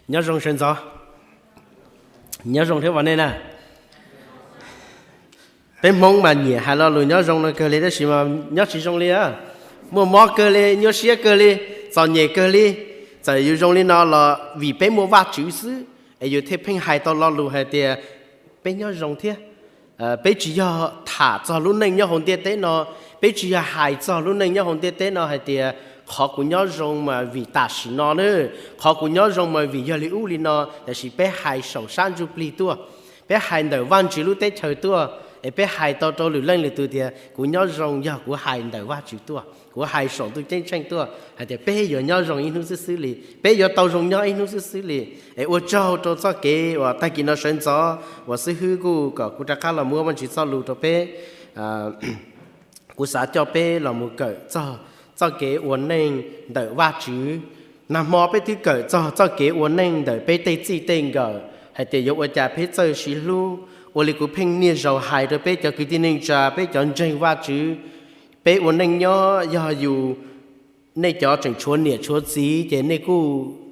Nyob zoo sawv ntxov. Nyob zoo thiab os nej na. Peb Hmoob mas nyiam hais lo lus nyob zoo no kawg li tab sis mas nyob tsis zoo li. Muaj mob kawg li, nyuaj siab kawg li, txom nyem kawg li. Txawm yus zoo li no los vim peb muaj Vajtswv xwb es yus thiaj pheej hais tau lo lus hais tias peb nyob zoo thiab. Peb tsis yog tham txog lub neej nyob hauv ntiaj teb no, peb tsis yog hais txog lub neej nyob hauv ntiaj teb no hais tias qhov kuv nyob zoo mas vim tam sim no na, qhov kuv nyob zoo mas vim yog li ub li no, tiam sis peb hais saum sab ntsuj plig tuaj, peb hais ntawm Vajtswv lub teb chaws tuaj, es peb hais tau rau lwm leej lwm tus tias kuv nyob zoo yog kuv hais ntawm Vajtswv tuaj, kuv hais saum ntuj ceeb tsheej tuaj hais tias peb yuav nyob zoo ib hnub xwb xwb li, peb yuav tau zoo nyob ib hnub xwb xwb li. Es ua tsaug rau txoj kev uas tag kis no sawv ntxov uas xib hwb kuj kom kuv rov qab los muab Vajtswv txoj lus rau peb. Kuv xav coj peb los mus kawm txog txoj kev ua neej ntawm Vajtswv. Nag hmo peb twb kawm txog txoj kev ua neej ntawm peb tej txij tej nkawm hais tias yuav ua cas peb txawj sib hlub. Ua li kuv pheej niaj zaus hais rau peb cov kwv tij neej tsa, peb cov ntseeg Vajtswv, peb ua neej nyob yog yus, nej cov tseem tshuav niam tshuav txiv ces nej kuj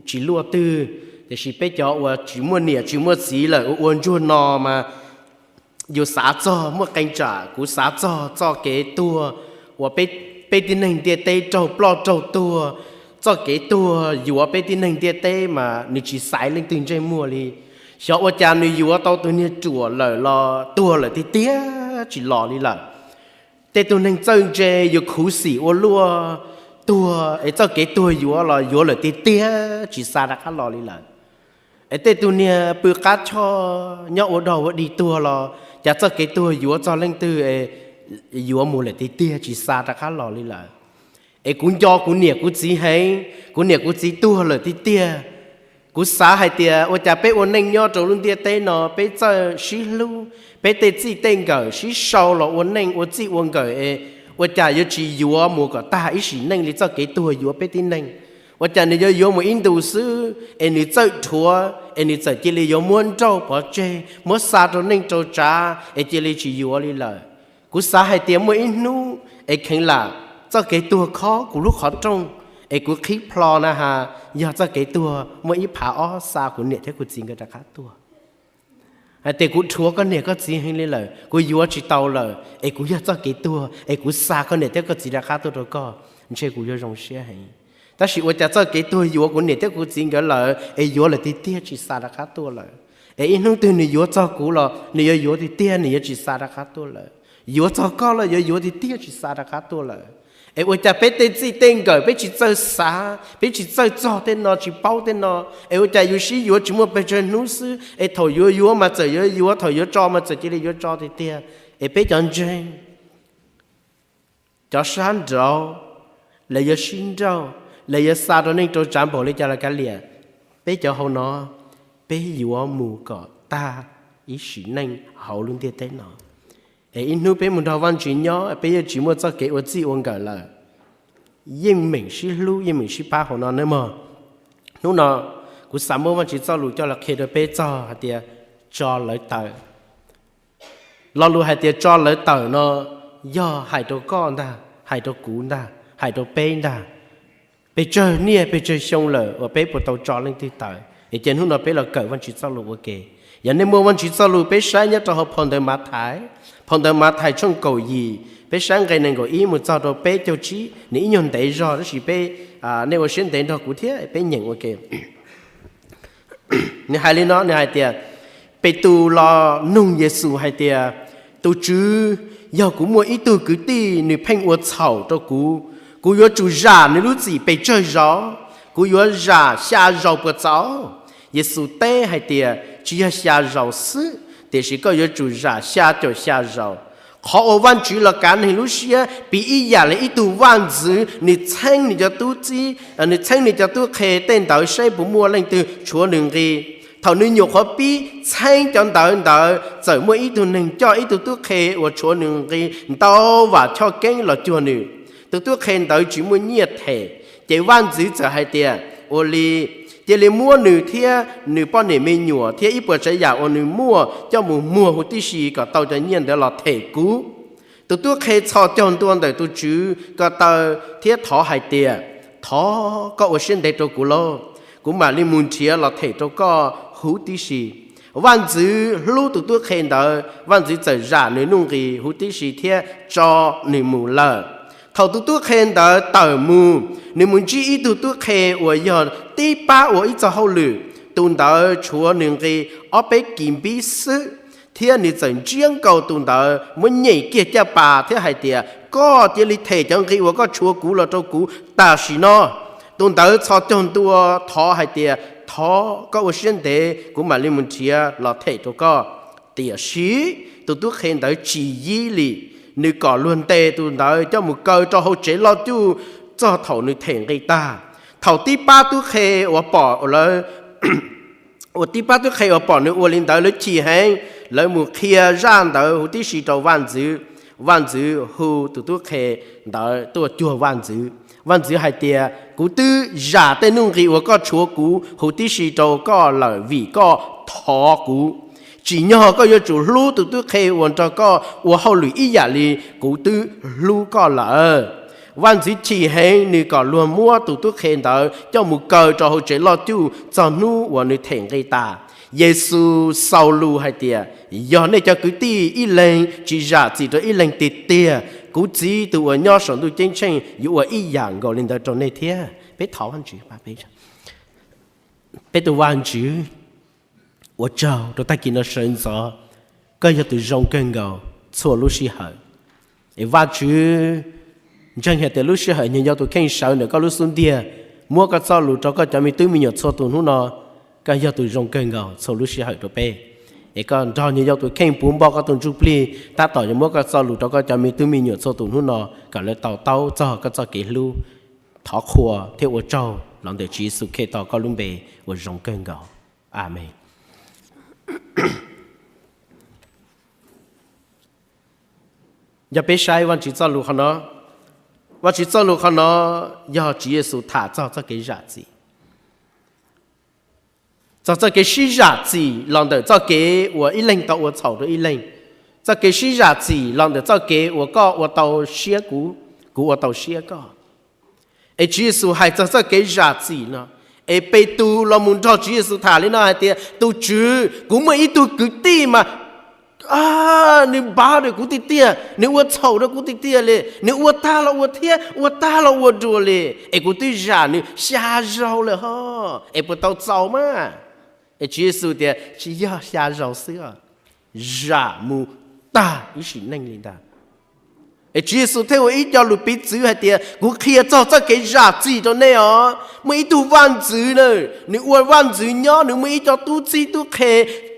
tsis luaj twg, tiam sis peb cov uas tsis muaj niam tsis muaj txiv lawm ua ua ntsuag no mas yus xav txog muaj qee tsam kuv xav txog txoj kev tuag uas peb tib neeg ntiaj teb raug ploj raug tuag. Txoj kev tuag yuav peb tib neeg ntiaj teb mas nws tsis xaiv leej twg ntsej muag li. Xyov ua cas nws yuav tau tus niag ruam lawm los tuag lawm tiag tiag tsis los li lawm. Tej tug neeg txawj ntse yus khuv xim ua luaj tuag es txoj kev tuag yuav los yuav lawm tiag tiag tsis xa rov qab los li lawm. Es tej tug niag pw qab choj nyob ua dog ua dig tuag los cas txoj kev tuag yuav txog leej twg es yuav mus lawm tiag tiag tsis xa rov qab los li lawm. Es kuv nco kuv niam kuv txiv heev, kuv niam kuv txiv tuag lawm tiag tiag. Kuv xav hais tias ua cas peb ua neej nyob rau lub ntiaj teb no peb txawj sib hlub, peb tej txij tej nkawm sib sau los ua neej ua txij ua nkawm es ua cas yuav tsis yuav mus kom tag ib sim neej li txoj kev tuag yuav peb tib neeg. Ua cas nws yuav yuav mus ib ntus xwb es nws txawj rhuav es nws txawm cia li yuav muab nrauj pov tseg, muab xa rau neej rau tsav es cia li tsis yuav li lawm. Kuv xav hais tias muaj ib hnub es kheev lam txoj kev tuag khob kuv lub qhov rooj es kuv qhib plho na has, yog txoj kev tuag muaj ib phav ob xa kuv niam thiab kuv txiv nkawd rov qab tuaj. Hais tias kuv rhuav koj niam koj txiv heev li lawm, kuv yuav tsis tau lawm es kuv yog txoj kev tuag es kuv xa koj niam thiab koj txiv rov qab tuaj rau koj, ntshe kuv yuav zoo siab heev. Tab sis ua cas txoj kev tuag yuav kuv niam thiab kuv txiv nkawd lawm es yuav lawm tiag tiag tsis xa rov qab tuaj lawm. Es ib hnub twg nws yuav txog kuv los nws yuav yuav tiag tiag, nws yuav tsis xa rov qab tuaj lawm. Yuav txog koj los yuav yuav tiag tiag tsis xa rov qab tuaj lawm. Es ua cas peb tej txij tej nkawm peb tsis txawj xav, peb tsis txawj txog tej no tsis paub tej no, es ua cas yus sib yuav tsis muaj pes tsawg hnub xwb es thaum yuav yuav mas txawm yuav yuav, thaum yuav tso mas txawm cia li yuav tso tiag tiag. Es peb cov ntseeg, cov sab nraud, lawv yuav sib nrauj, lawv yuav xa rau neej rau tsav npaum li cas los kav liam, peb cov hauv no peb yuav mus kom tag ib sim neej hauv lub ntiaj teb no. Es ib hnub peb mus nrog Vajtswv nyob peb yeej tsis muaj txoj kev ua txij ua nkawm lawm. Yeej meem sib hlub yeej meem sib pab hauv no nawb mog. Hnub no kuv xav muab Vajtswv txoj lus coj los qhia rau peb txog hais tias tso lawv tawm. Lo lus hais tias tso lawv tawm no yog hais rau koj ntag, hais rau kuv ntag, hais rau peb ntag. Pes tsawg niaj pes tsawg xyoo lawm uas peb puas tau tso leej twg tawm? Es ces hnub no peb los kawm Vajtswv txoj lus ua ke. Yog nej muaj Vajtswv txoj lus peb saib nyob rau hauv phau ntawv Mathais, phau ntawv Mathais tshooj kaum yim, peb saib nqe nees nkaum ib mus txog rau peb caug tsib, nws ib nyuag ntev zog tab sis peb, nej ua siab ntev nrog kuv thiab peb nyeem ua ke. Nws hais li no, nws hais tias, Petus los nug Yexus hais tias, Tus Tswv, yog kuv muaj ib tug kwv tij nws pheej ua txhaum rau kuv, kuv yuav tsum zam nws lub txim pes tsawg zaus? Kuv yuav zam xya zaus puas txaus? Yexus teb hais tias, Tsis yog xya zaus xwb, tiam sis koj yuav tsum zam xya caum xya zaus. Qhov uas Vajtswv los kav neeg lub siab piv ib yam li ib tug vaj ntxwv, nws txheeb nws cov tub txib, nws txheeb nws cov tub qhe tej ntawd saib puas muaj leej twg tshuav nws nqi. Thaum nws nyuam qhuav pib txheeb cov ntawv ntawd, txawm muaj ib tug neeg coj ib tug tub qhe uas tshuav nws nqi ntau vam choj keeb los cuag nws. Tus tub qhe ntawd tsis muaj nyiaj them, ces vaj ntxwv txawm hais tias, Ua li, cia li muab nws thiab nws poj niam me nyuam thiab ib puas tsav yam uas nws muaj coj mus muag huv tib si kom tau cov nyiaj ntawd los them kuv. Tus tub qhe txhos caug ntua ntawm tus tswv ko taw thiab thov hais tias, Thov koj ua siab ntev rau kuv lauj. kuv mam li mus nrhiav los them rau koj huv tib si. Vaj ntxwv hlub tus tub qhe ntawd, vaj ntxwv txawm zam nws nuj nqis huv tib si thiab tso nws mus lawm. Thaum tus tub qhe ntawd tawm mus, nws mus ntsib ib tug tub qhe uas yog tib pab ua ib txog hauj lwm. Tus ntawd tshuav nws nqi ob peb kis npib xwb, thiab nws txawm ntsiab nkaus tus ntawd, muab nyem kiag caj pas thiab hais tias, koj cia li them cov nqi uas koj tshuav kuv los rau kuv tam sim no. Tus ntawd txhos caug ntua thov hais tias, thov koj ua siab ntev, kuv mam li mus nrhiav los them rau koj. Tiam sis tus tub qhe ntawd tsis yib li, nws kom luag ntes tus ntawd coj mus kaw rau hauv tsev loj cuj txog thaum nws them nqi tag. Thaum tib pab tub qhe uas pom lawv uas tib pab tub qhe uas pom nws ua li ntawd lawv chim heev, lawv mus qhia zaj ntawd huv tib si rau vaj ntxwv. Vaj ntxwv hu tus tub qhe ntawd tuaj cuag vaj ntxwv. Vaj ntxwv hais tias, kuv twb zam tej nuj nqis uas koj tshuav kuv huv tib si rau koj lawm vim koj thov kuv. Tsim nyog koj yuav tsum hlub tus tub qhe uas nrog koj ua hauj lwm ib yam li kuv twb hlub koj lawm. Vaj ntxwv chim heev, nws kom luag muab tus tub qhe ntawd coj mus kaw rau hauv tsev loj cuj txog hnub uas nws them nqi tas. Yexus xaus lus hais tias, yog nej cov kwv tij ib leeg tsis zam txim rau ib leeg tiag tiag, kuv Txiv tus uas nyob saum ntuj ceeb tsheej yuav ua ib yam nkaus li ntawd rau nej thiab. Peb thov Vaj Ntxwv, peb tus Vaj Ntxwv, ua tsaug rau tag kis no sawv ntxov, koj yog tus zoo kawg nkaus txhua lub sij hawm. Es Vaj Ntxwv, ntseeg hais tias lub sij hawm nyuag yau tus kheej sawv ntawm koj lub xub ntiag, muab koj txoj lus rau koj cov me tub me nyuam txhua tus hnub no, koj yog tus zoo kawg nkaus txhua lub sij hawm rau peb. Es koj nrog nyuag yau tus kheej puv npo koj tus ntsuj plig tab tom yuav muab koj txoj lus rau koj cov me tub me nyuam txhua tus hnub no kom lawv to taub txog koj txoj kev hlub. Thov qhuas thiab ua tsaug los ntawm Tswv Yexus Khetos koj lub npe uas zoo kawg nkaus. Amees. Yog peb saib Vaj Ntxwv txoj lus qhov no, Vaj Ntxwv txoj lus qhov no yog Tswv Yexus tham txog txoj kev zam txim, txog txoj kev sib zam txim los ntawm txoj kev uas ib leeg tau ua txhaum rau ib leeg, txoj kev sib zam txim los ntawm txoj kev uas koj ua tau siab kuv, kuv ua tau siab koj. Es Tswv Yexus hais txog txoj kev zam txim no, es Petus los mus nrog Tswv Yexus tham li no hais tias, tus Tswv, kuv muaj ib tug kwv tij mas nws npam rau kuv tiag tiag, nws ua txhaum rau kuv tiag tiag li, nws ua tag los ua thiab ua tag los ua dua li, es kuv twb zam nws xya zaus lawm ho, es puas tau txaus mas? Es Tswv Yexus tias, tsis yog xya zaus xwb, zam mus tag ib sim neej li ntag. Es Tswv Yexus thiaj ua ib co lus piv txwv hais tias, kuv qhia txog txoj kev zam txim rau nej os. Muaj ib tug vaj ntxwv na, nws ua vaj ntxwv nyob, nws muaj ib co tub txib tub qhe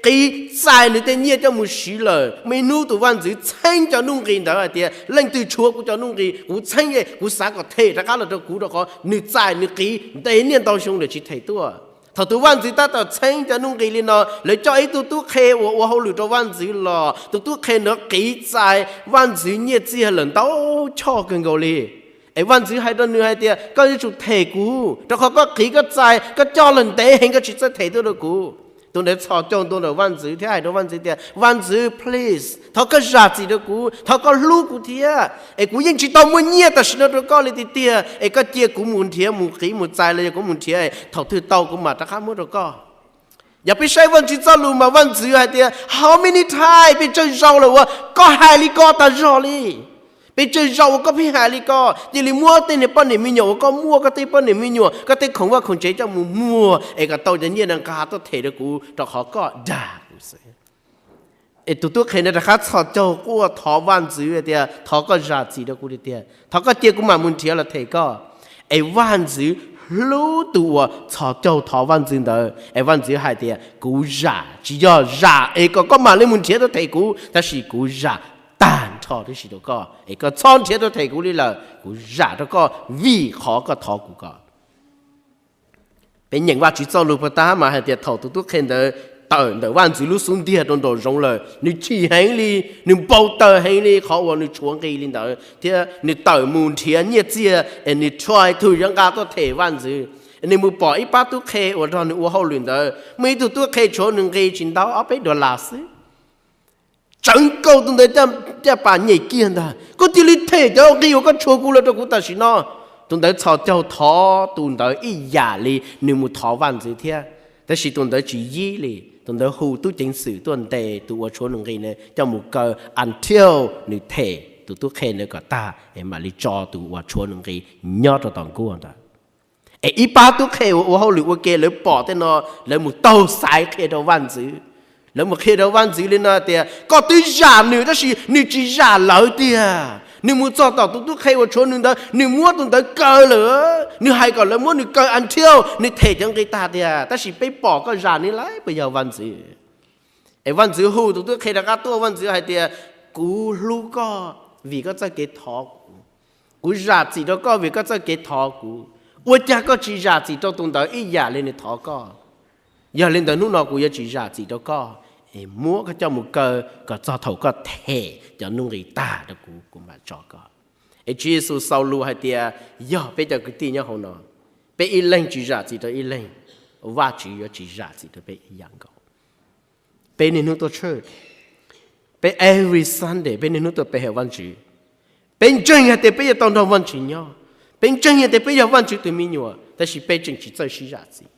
qiv txais nws tej nyiaj coj mus siv lawm. Muaj ib hnub tus vaj ntxwv txheeb cov nuj nqis ntawd hais tias, leej twg tshuav kuv cov nuj nqis, kuv txheeb, kuv xav kom them rov qab los rau kuv, rau qhov nws txais nws qiv ntev niaj ntau xyoo lawm tsis them tuaj. Thaum tus vaj ntxwv tab tom txheeb cov nuj nqis li no, lawv coj ib tug tub qhe uas ua hauj lwm rau vaj ntxwv los, tus tub qhe ntawd qiv txais vaj ntxwv nyiaj txiag lawm ntau choj kawg nkaus li. Es vaj ntxwv hais rau nws hais tias, koj yuav tsum them kuv, rau qhov koj qiv koj txais koj coj lawm ntev heev, koj tsis txawj them tuaj rau kuv. Tus ntawd txhos caug ntua ntawm vaj ntxwv thiab hais rau vaj ntxwv tias, vaj ntxwv, please, thov koj zam txim rau kuv, thov koj hlub kuv thiab. Es kuv yeej tsis tau muaj nyiaj tam sim no rau koj li tiag tiag, es koj cia kuv mus nrhiav mus qiv mus txais los yog kuv mus nrhiav, thaum twg tau kuv mam rov qab muab rau koj. Yog peb saib vaj ntxwv txoj lus mas vaj ntxwv hais tias, how many times, pes tsawg zaus lawm uas koj hais li ko tas zog li? Pes tsawg zaus uas koj pheej hais li ko? Cia li muab tej niag poj niam me nyuam uas koj muaj, koj tej poj niam me nyuam, koj tej khoom vaj khoom tsev coj mus muag es kom tau cov nyiaj no nqa tuaj them rau kuv, rau qhov koj dag kuv xwb. Es tus tub qhe ntawd rov qab txhos caug quaj thov vaj ntxwv tias, thov koj zam txim rau kuv tiag tiag, thov koj cia kuv mam mus nrhiav los them koj. Es vaj ntxwv hlub tus uas txhos caug thov vaj ntxwv ntawd, es vaj ntxwv hais tias, kuv zam, tsis yog zam es kom koj mam li mus nrhiav tuaj them kuv, tab sis kuv zam tag nrho tib si rau koj, es koj txhob nrhiav tuaj them kuv li lawm, kuv zam rau koj vim qhov koj thov kuv ko. Peb nyeem Vajtswv txoj lus puag ta mas hais tias thaum tus tub qhe ntawd tawm ntawm vaj ntxwv lub xub ntiag rau nraum zoov lawm, nws chim heev li, nws npau taws heev li qhov uas nws tshuav nqi li ntawd, thiab nws tawm mus nrhiav nyiaj txiag es nws try to yuav nqa tuaj them vaj ntxwv. Nws mus pom ib pab tub qhe uas nrog nws ua hauj lwm ntawd, muaj ib tug tub qhe tshuav nws nqi tsis ntau ob peb dollar xwb. Tsawv nkaus tus ntawd caj pas nyem kiag ntag, koj cia li them cov nqi uas koj tshuav kuv los rau kuv tam sim no. Tus ntawd txhos caug thov tus ntawd ib yam li nws mus thov vaj ntxwv thiab, tab sis tus ntawd tsis yib li. Tus ntawd hu tub ceev xwm tuaj ntes tus uas tshuav nws nqi na coj mus kaw until nws them tus tub qhe ntawd kom tag es mam li tso tus uas tshuav nws nqi nyob rau tom nkuaj ntawd. Es ib pab tub qhe uas ua hauj lwm ua ke lawv pom tej no, lawv mus taug xaiv qhia rau vaj ntxwv. Lawv mus qhia rau vaj ntxwv li no tias koj twb zam nws tab sis nws tsis zam lawv tiag. Nws mus txog tom tus tub qhe uas tshuav nws ntawd, nws muab tus ntawd kaw lawm. Nws hais kom lawv muab nws kaw until nws them cov nqi tag tiag, tab sis peb pom koj zam nws lawm puas yog vaj ntxwv? Es vaj ntxwv hu tus tub qhe rov qab tuaj, vaj ntxwv hais tias kuv hlub koj vim koj txoj kev thov kuv. Kuv zam txim rau koj vim koj txoj kev thov kuv. Ua cas koj tsis zam txim rau tus ntawd ib yam li nws thov koj? Yog li ntawd hnub no kuv yuav tsis zam txim rau koj, es muab koj coj mus kaw kom txog thaum koj them cov nuj nqis tag rau kuv, kuv mam tso koj. Es Tswv Yexus xaus lus hais tias yog peb cov kwv tij nyob hauv no, peb ib leeg tsis zam txim rau ib leeg, Vajtswv yuav tsis zam txim rau peb ib yam nkaus. Peb niaj hnub tuaj church, peb every Sunday peb niaj hnub tuaj pe hawm Vajtswv. Peb ntseeg hais tias peb yuav tau nrog Vajtswv nyob, peb ntseeg hais tias peb yog Vajtswv tus me nyuam, tab sis peb tseem tsis txawj sib zam txim.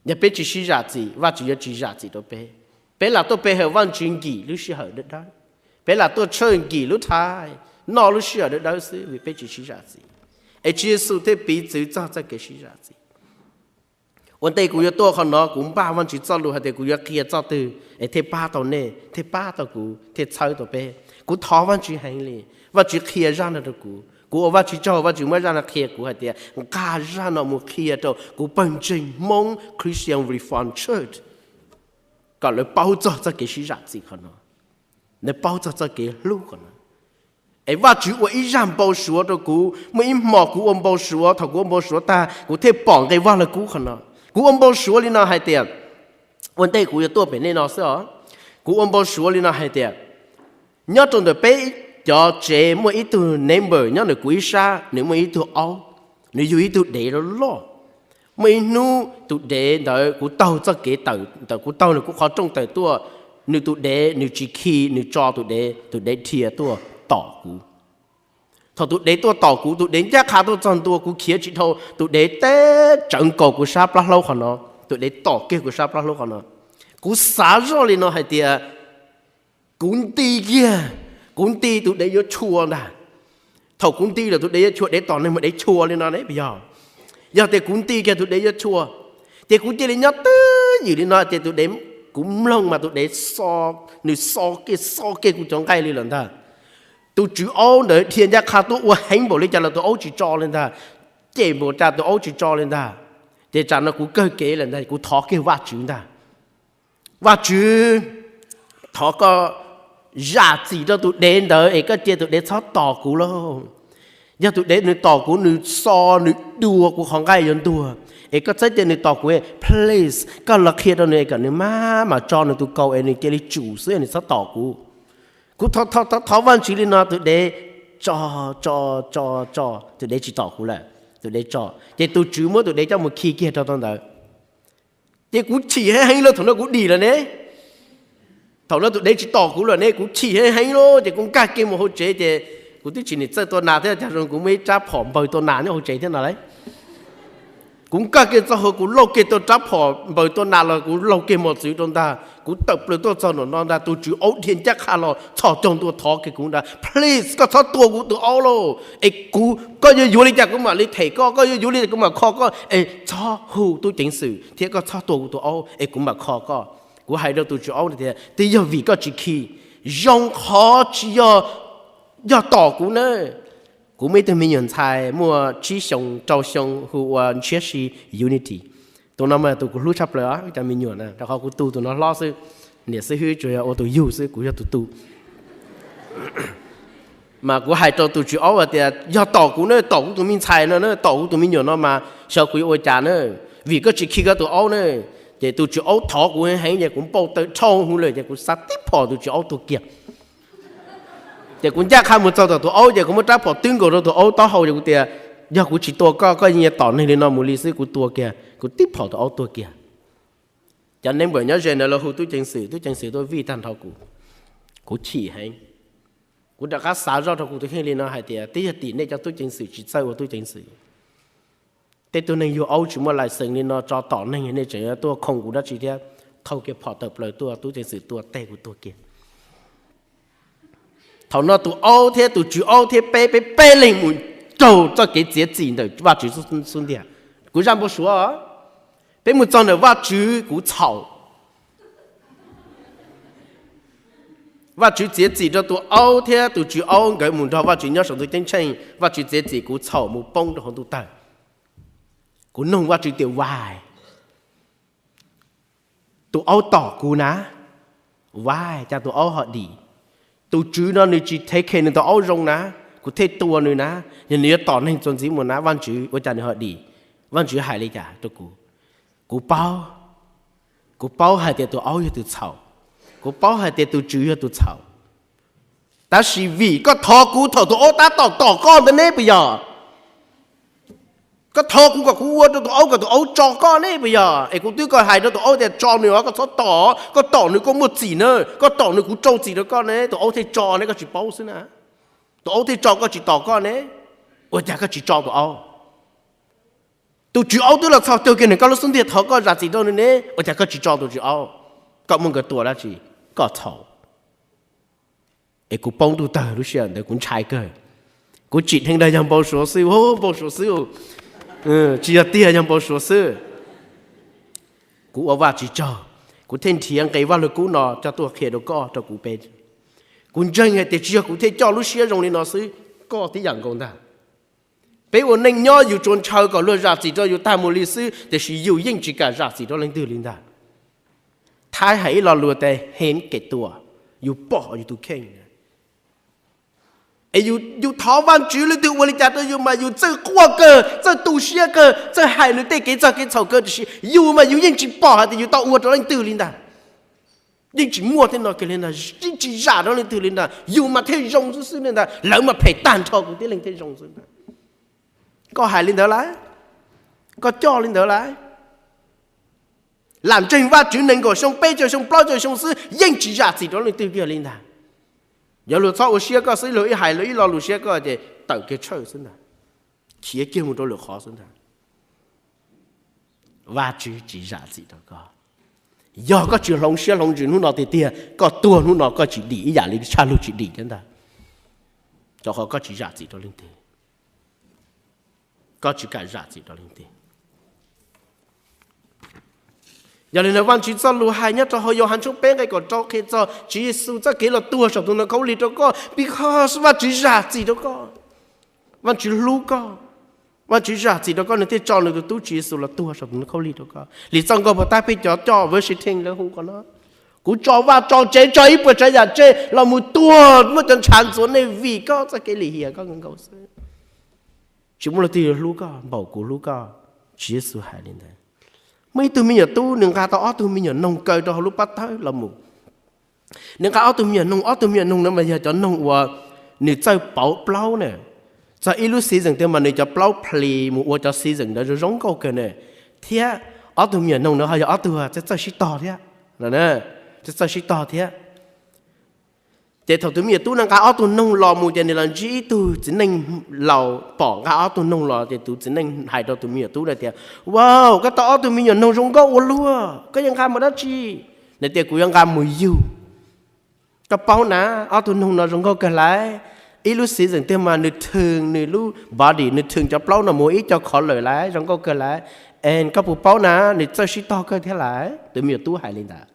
Yog peb tsis sib zam txim, Vajtswv yuav tsis zam txim rau peb. Peb lam tuaj pe hawm Vajtswv nkim lub sij hawm dawb dawb, peb lam tuaj church nkim lub thaiv, noj lub sij hawm dawb dawb xwb vim peb tsis sib zam txim. Es Tswv Yexus thiaj piv txwv txog txoj kev sib zam txim. Ua ntej kuv yuav tuaj qhov no kuv npaj Vajtswv txoj lus hais tias kuv yuav qhia txoj twg es thiaj pab tau nej, thiaj pab tau kuv, thiaj txhawb tau peb. Kuv thov Vajtswv heev li, Vajtswv qhia zaj no rau kuv. Kuv ua Vajtswv tsaug, Vajtswv muab zaj no qhia kuv hais tias nqa zaj no mus qhia rau kuv pawg ntseeg Hmoob Christian Reformed Church kom lawv paub txog txoj kev sib zam txim qhov no, lawv paub txog txoj kev hlub qhov no. Es Vajtswv ua ib zaj npau suav rau kuv, muaj ib hmos kuv ua npau suav, thaum kuv ua npau suav tag kuv thiaj pom nqe Vaj Lug Kub qhov no. Kuv ua npau suav li no hais tias, ua ntej kuv yuav tuaj pem nej no xwb os, kuv ua npau suav li no hais tias nyob rau ntawm peb cov tsev muaj ib tug neighbor nyob ntawm kuv ib sab, nws muaj ib tug aub, nws yug ib tug dev loj loj. Muaj ib hnub tus dev ntawd kuv taug txoj kev tawm, ntawm kuv taug nws kuv qhov rooj tawm tuaj, nws tus dev nws tsis khi, nws tso tus dev, tus dev dhia tuaj tom kuv. Thaum tus dev tuaj tom kuv, tus dev ncaj qha tuaj txog ntua, kuv khiav tsis dhau, tus dev teb tsawv nkaus kuv sab plab hlaub qhov no, tus dev tom kiag kuv sab plab hlaub qhov no. Kuv xav zoj li no hais tias kuv nti kiag, kuv nti tus dev yuav tshua ntag. Thaum kuv nti lawm tus dev yuav tshua, dev tom neeg mas dev tshua li no ne puas yog? Yog tias kuv nti kiag tus dev yuav tshua, ces kuv cia li nyob twj ywm li no ces tus dev, kuv mloog mas tus dev xo, nws xo kiag xo kiag kuv cov nqaij li lawm ntag. Tus tswv aub ntawd dhia ncaj qha tuaj ua heev npaum li cas los tus aub tsis tso li ntag. Cem npaum cas tus aub tsis tso li ntag. Ces tsam no kuv kawg kev lawm ntag, kuv thov kiag Vajtswv ntag. Vajtswv, thov koj zam txim rau tus dev ntawd es koj cia tus dev txhob tom kuv lauj. Yog tus dev nws tom kuv, nws xo, nws dua kuv qhov nqaij yuav ntuag, es koj txhob cia nws tom kuv, please, koj los qhia rau nws es kom nws maj mam tso nws tus kaus es nws cia li tsum xwb, nws txhob tom kuv. Kuv thov Vajtswv li no, tus dev tso, tso, tso, tso, tus dev tsis tom kuv lawm, tus dev tso. Ces tus tswv muab tus dev coj mus khi kiag rau tau ntawd. Ces kuv chim heev heev lawm, thaum no kuv dim lawm ne. Thaum no tus dev tsis tom kuv lawm ne, kuv chim heev heev lawm ces kuv nkag kiag mus hauv tsev ces kuv twb tsis nim txawj tua nas thiab, cas zoo kuv muaj ib rab phom npawg tua nas nyob hauv tsev thiab no lauj. Kuv nkag kiag txog hauv, kuv lauj kiag tau rab phom npawg tua nas los kuv lauj kiag mos txwv rau ntag, kuv tawm plaws tuaj txog nram no ntag, tus tswv aub dhia ncaj qha los txhos caug ntua thov kiag kuv ntag, please, koj txhob tua kuv tus aub lauj, es kuv, koj yuav yuav li cas kuv mam li them koj, koj yuav yuav li cas kuv mam kho koj, es txhob hu tub ceev xwm thiab koj txhob tua kuv tus aub es kuv mam kho koj. Kuv hais rau tus tswv aub tias twb yog vim koj tsis khi, zoo qhov tsis yog, yog tom kuv na. Kuv muaj ib tug me nyuam ntxhais muaj tsib xyoo rau xyoo hu ua Ntshiab Si Unity. Tus no mas tus kuv hlub tshaj plaws cov me nyuam na, rau qhov kuv tu tus no hlob xwb, niam xib hwb tsuas yog ua tus yug xwb, kuv yog tus tu. Mas kuv hais rau tus tswv aub hais tias yog tom kuv na, tom kuv tus me ntxhais no na, tom kuv tus me nyuam no mas xyov kuv yuav ua cas na, vim koj tsis khi koj tus aub na. Ces tus tswv aub thov kuv heev heev ces kuv npau taws dhau hwv lawm ces kuv xa tib phom tus tswv aub tuag kiag. Ces kuv ncaj qha mus txog tom tus aub ces kuv muab rab phom twb nkaus rau tus aub taub hau ces kuv tias yog kuv tsis tua koj, koj yeej yuav tom neeg li no mus li xwb, kuv tua kiag, kuv tib phom tus aub tuag kiag. Cov neighbor nyob ze ntawd los hu tub ceev xwm, tub ceev xwm tuaj vij tag nrho kuv. Kuv chim heev. Kuv rov qab xav zoj rau kuv tus kheej li no hais tias twb yog tim nej cov tub ceev xwm tsis txawj ua tub ceev xwm. Tej tug neeg yug aub tsis muaj lais xees li no tso tom neeg, nej tseem tuaj khoom kuv dab tsi thiab? Thauj kiag phom tawm plaws tuaj, tub ceev xwm tua teg kuv tuag kiag. Thaum no tus aub thiab tus tswv aub thiab peb, peb peb leeg mus raug txoj kev txiav txim ntawm Vajtswv xub ntiag. Kuv zaj npau suav, peb mus txog ntawm Vajtswv kuv txhaum. Vajtswv txiav txim rau tus aub thiab tus tswv aub, nkawd mus nrog Vajtswv nyob saum ntuj ceeb tsheej. Vajtswv txiav txim kuv txhaum mus poob rau hauv ntuj tawg. Kuv noog Vajtswv tias why? Tus aub tom kuv na, why cas tus aub ho dim? Tus tswv no nws tsis thev khe nws tus aub zoo na, kuv thiaj tua nws na. Yog nws yuav tom neeg txuas ntxiv mus na, Vajtswv ua cas nws ho dim? Vajtswv hais li cas rau kuv? Kuv paub, kuv paub hais tias tus aub yog tus txhaum, kuv paub hais tias tus tswv yog tus txhaum. Tab sis vim koj thov kuv thaum tus aub tab tom tom koj ntawd ne puas yog? Koj thov kuv kom kuv ua rau tus aub kom tus aub tso koj ne puas yog? Es kuv twb koj hais rau tus aub tias tso nws os, koj txhob tom, koj tom nws koj muaj txim na, koj tom nws kuv rau txim rau koj ne, tus aub thiaj tso ne, koj tsis paub xwb na. Tus aub thiaj tso, koj tsis tom koj ne, ua cas koj tsis tso tus aub? Tus tswv aub twb los txhos caug kiag nws koj lub xub ntiag thov koj zam txim rau nws ne, ua cas koj tsis tso tus tswv aub? Koj muab nkawd tua dab tsi? Koj txhaum. Es kuv poob ntuj tawg lub sij hawm ntawd kuv ntshai kawg. Kuv tsim dheev dag yog npau suav xwb, npau suav xwb, tsis yog tiag, yog npau suav xwb. Kuv ua Vajtswv tsaug, kuv thiaj nrhiav nqe Vajluskub no coj tuaj qhia rau koj rau kuv peb. Kuv ntseeg hais tias tsis yog kuv thiaj coj lub siab zoo li no xwb, koj tib yam nkaus ntag. Peb ua neej nyob yus tsuas ntshaw kom luag zam txim rau yus tag mus li xwb, tiam sis yus yeej tsis kam zam txim rau leej twg li ntag. Thaib hais ib lo lus tias เห็นแก่ตัว, yus pom yus tus kheej. Es yus thov Vajtswv leej twg ua li cas rau yus mas yus txawj quaj kawg, txawj tu siab kawg, txawj hais nws tej kev txog kev txhaum kawg, tiam sis yus mas yus yeej tsis pom hais tias yus tau ua rau leej twg li ntag. Yeej tsis muaj tej no kiag li ntag, yeej tsis zam rau leej twg li ntag, yus mas thiaj zoo xwb xwb li ntag, lawv mas phem tag nrho, kuv tib leeg thiaj zoo xwb ntag. Koj hais li ntawd lawm, koj coj li ntawd lawm. Lam ntseeg Vajtswv nees nkaum xyoo, peb caug xyoo, plaub caug xyoo xwb yeej tsis zam txim rau leej twg kiag li ntag. Yuav luag txhob ua siab koj xwb, luag ib hais luag ib lo lus siab koj ces tawm kiag tshawj xwb ntag, khiav kiag mus rau lwm qhov xwb ntag. Vajtswv tsis zam txim rau koj. Yog koj tsis hloov siab hloov ntsws hnub no tiag tiag, koj tuag hnub no koj tsis dim ib yam li tshaj lug tsis dim thiab ntag, rau qhov koj tsis zam txim rau leej twg. Koj tsis kam zam txim rau leej twg. Yog li ntawd Vajtswv txoj lus hais nyob rau hauv Yauhas tshooj peb nqe kaum rau qhia txog Tswv Yexus txoj kev los tuag saum tus ntoo khaub lig rau koj, because Vajtswv zam txim rau koj. Vajtswv hlub koj, Vajtswv zam txim rau koj, nws thiaj tso nws tus tub Tswv Yexus los tuag saum tus ntoo khaub lig rau koj. Lis txoj nkauj puag ta peb cov coj verse ten lawv hu qhov no, kuv tso vaj tso tsev, tso ib puas tsav yam tseg los mus tuag muab cov ntshav ntxuav nej vim koj txoj kev lim hiam koj nkaus xwb. Tsis muaj leej twg yuav hlub koj npaum kuv hlub koj, Tswv Yexus hais li ntawd. Muaj ib tug me nyuam tub, nws nqa tau ob tug me nyuam noog kaw rau hauv lub pob tawb los mus. Nws nqa ob tug me nyuam noog, ob tug me nyuam noog no mas yog cov noog uas nws txawj pauv plaub na. Txog ib lub season twg mas nws cov plaub plis mus ua cov season ntawd zoo zoo nkauj kawg na. Thiab ob tug me nyuam noog no ho yog ob tug txawj txawj sib tog thiab, txawj txawj sib tog thiab. Ces thaum tus me nyuam tub no nqa ob tug noog los mus ces nws los ntsib ib tug txiv neej laus pom nqa ob tug noog los, ces tus txiv neej hais rau tus me nyuam tub na tias, Wow, koj tau ob tug me nyuam noog zoo nkauj ua luaj, koj yuav nqa mus dab tsi? Nws tias, Kuv yuav nqa mus yug. Koj paub na, ob tug noog no zoo nkauj kawg lawm. Ib lub season twg mas nws thwm nws lub body, nws thwm cov plaub no mus ib co khov lawm lawm, zoo nkauj kawg lawm. Es koj puas paub na, nws txawj sib tog kawg thiab lawm. Tus me nyuam tub hais li ntawd.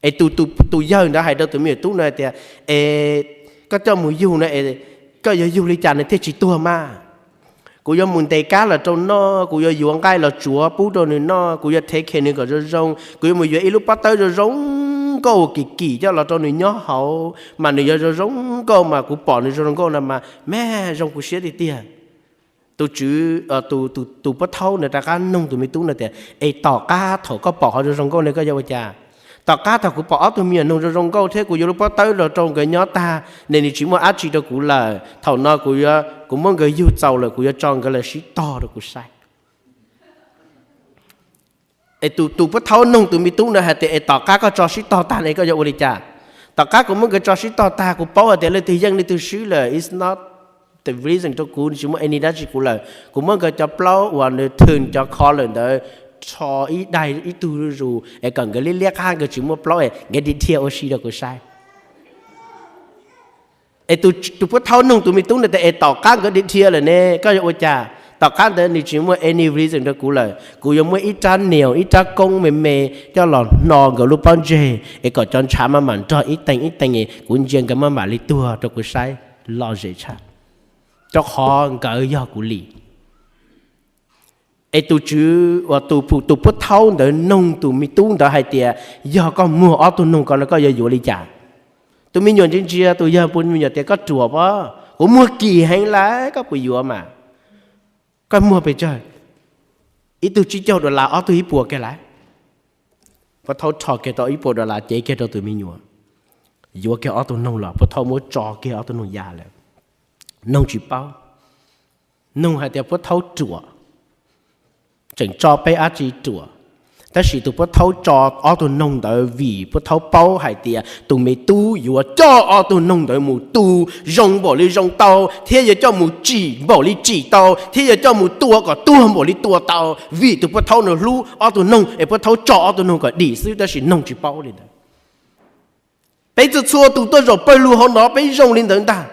Es tus yawg ntawd hais rau tus me nyuam tub no tias, Es koj coj mus yug no es koj yuav yug li cas nws thiaj tsis tuag mas? Kuv yuav mus ntes kab los rau noj, kuv yuav yuav nqaij los tsuav pub rau nws noj, kuv yuav thev khe nws kom zoo zoo, kuv yuav mus yuav ib lub pob tawb zoo zoo nkauj kim kim coj los rau nws nyob hauv mas nws yuav zoo zoo nkauj mas kuv pom nws zoo zoo nkauj no mas me zoo kuv siab tiag tiag. Tus tswv, tus pub thaub nws rov qab noog tus me tub no tias, Es tom qab thaum koj pom qhov zoo zoo nkauj no koj yuav ua cas? Tom qab thaum kuv pom ob tug me nyuam noog zoo zoo nkauj thiab kuv yuav lub pob tawb los rau nkawd nyob tag, nws tsis muaj dab tsi rau kuv lawm, thaum no kuv, kuv muab nkawd yug txaus lawm, kuv yuav tso nkawd los sib tog rau kuv saib. Es tus pub thaub noog tus me tub no hais tias, Es tom qab koj tso sib tog tag ne koj yuav ua li cas? Tom qab kuv muab nkawd tso sib tog tag, kuv paub hais tias leej twg yeej leej twg swb lawm, it's not the reason rau kuv, nws tsis muaj any dab tsi kuv lawm. Kuv muab nkawd cov plaub uas nws thwm cov kho lawm ntawd rho ib daig ib tug zuj zus es kom nkawd liab liab qab, nkawd tsis muaj plaub es nkawd dhia dhia ua si rau kuv saib. Es tus puab thaub nug tus me tub ntawd tias, es tom qab nkawd dhia dhia lawm ne, koj yuav ua cas? Tom qab ntawd nws tsis muaj any reason rau kuv lawm, kuv yuav muab ib rab nias ib rab koob me me coj los hno nkawd lub pob ntseg es kom cov ntshav maj mam nrog ib tees ib tees, kuv ntsia nkawd maj mam li tuag rau kuv saib. Lom zem tshaj, rau qhov nkawd yog kuv li. Es tus tswv uas tus, tus puab thaub ntawd noog tus me tub ntawd hais tias, yog koj muag ob tug noog ko no koj yuav yuav li cas? Tus me nyuam ntsia ntsia tus yawg puab me nyuam tias, koj ruam pob, kuv muag kim heev lawm, koj puas yuav mas? Koj muag pes tsawg? Ib tug tsib caug dollar, ob tug ib puas kiag lawm. Puab thaub rho kiag tau ib puas dollar cev kiag rau tus me nyuam, yuav kiag ob tug noog los puab thaub muab tso kiag ob tug noog ya lawm. Noog tsis paub, noog hais tias puab thaub ruam, tseem tso peb dab tsi ruam. Tab sis tus puab thaub tso ob tug noog ntawd vim puab thaub paub hais tias tus me tub yuav coj ob tug noog ntawd mus tu zoo npaum li zoo tau, thiab yuav coj mus tsim npaum li tsim tau, thiab yuav coj mus tua kom tuag npaum li tua tau, vim tus puab thaub no hlub ob tug noog es puab thaub tso ob tug noog kom dim xwb, tab sis noog tsis paub li ntawd. Peb txhua txhua tus tuaj zaum pawg lug hauv no peb zoo li ntawd ntag.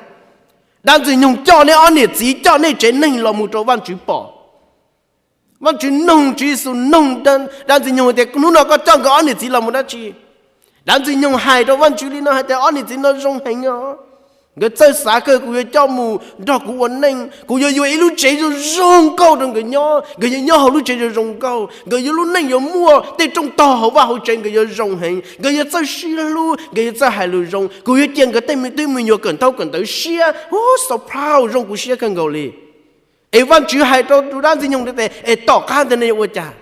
Dab Ntxwg Nyoog coj nej ob niam txiv, coj nej tsev neeg los mus rau Vajtswv pom. Vajtswv noog, Tswv Yexus noog Dab Ntxwg Nyoog tias, hnub no koj coj nkawd ob niam txiv los mus dab tsi? Dab Ntxwg Nyoog hais rau Vajtswv li no hais tias, ob niam txiv no zoo heev os, nkawd txawj xav kawg, kuv yuav coj mus nrog kuv ua neej, kuv yuav yuav ib lub tsev zoo zoo nkauj rau nkawd nyob, nkawd yuav nyob hauv lub tsev zoo zoo nkauj, nkawd yuav lub neej yuav muaj tej rooj tog hauv vaj hauv tsev, nkawd yuav zoo heev, nkawd yuav txawj sib hlub, nkawd yuav txawj hais lus zoo, kuv yuav cia nkawd tej me tub me nyuam kawm ntaub kawm ntawv siab, so proud, zoo kuv siab kawg nkaus li. Es Vajtswv hais rau tus Dab Ntxwg Nyoog tias, es tom qab ntawd ne yuav ua cas?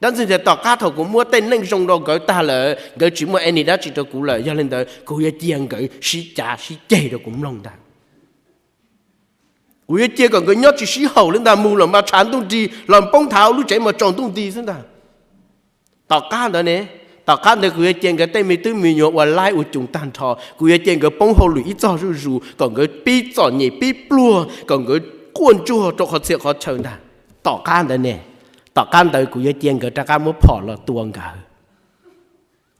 Dab Ntxwg tias, tom qab thaum kuv muab tej neej zoo rau nkawd tag lawm, nkawd tsis muaj any dab tsi rau kuv lawm, yog li ntawd kuv yuav cia nkawd sib cav sib ceg rau kuv mloog ntag. Kuv yuav cia kom nkawd nyob tsis sib haum li ntag, mus los mas tshav ntuj nrig, los poob nthav lub tsev mas tsaus ntuj nti xwb ntag. Tom qab ntawd ne, tom qab ntawd kuv yuav cia nkawd tej me tub me nyuam ua laib ua coos tag nrho, kuv yuav cia nkawd poob hauj lwm ib txog zuj zus, kom nkawd pib txom nyem pib pluag, kom nkawd quaj ntsuag rau qhov txhia qhov chaw ntag. Tom qab ntawd ne, tom qab ntawd kuv yuav cia nkawd rov qab muab phom los tua nkawd.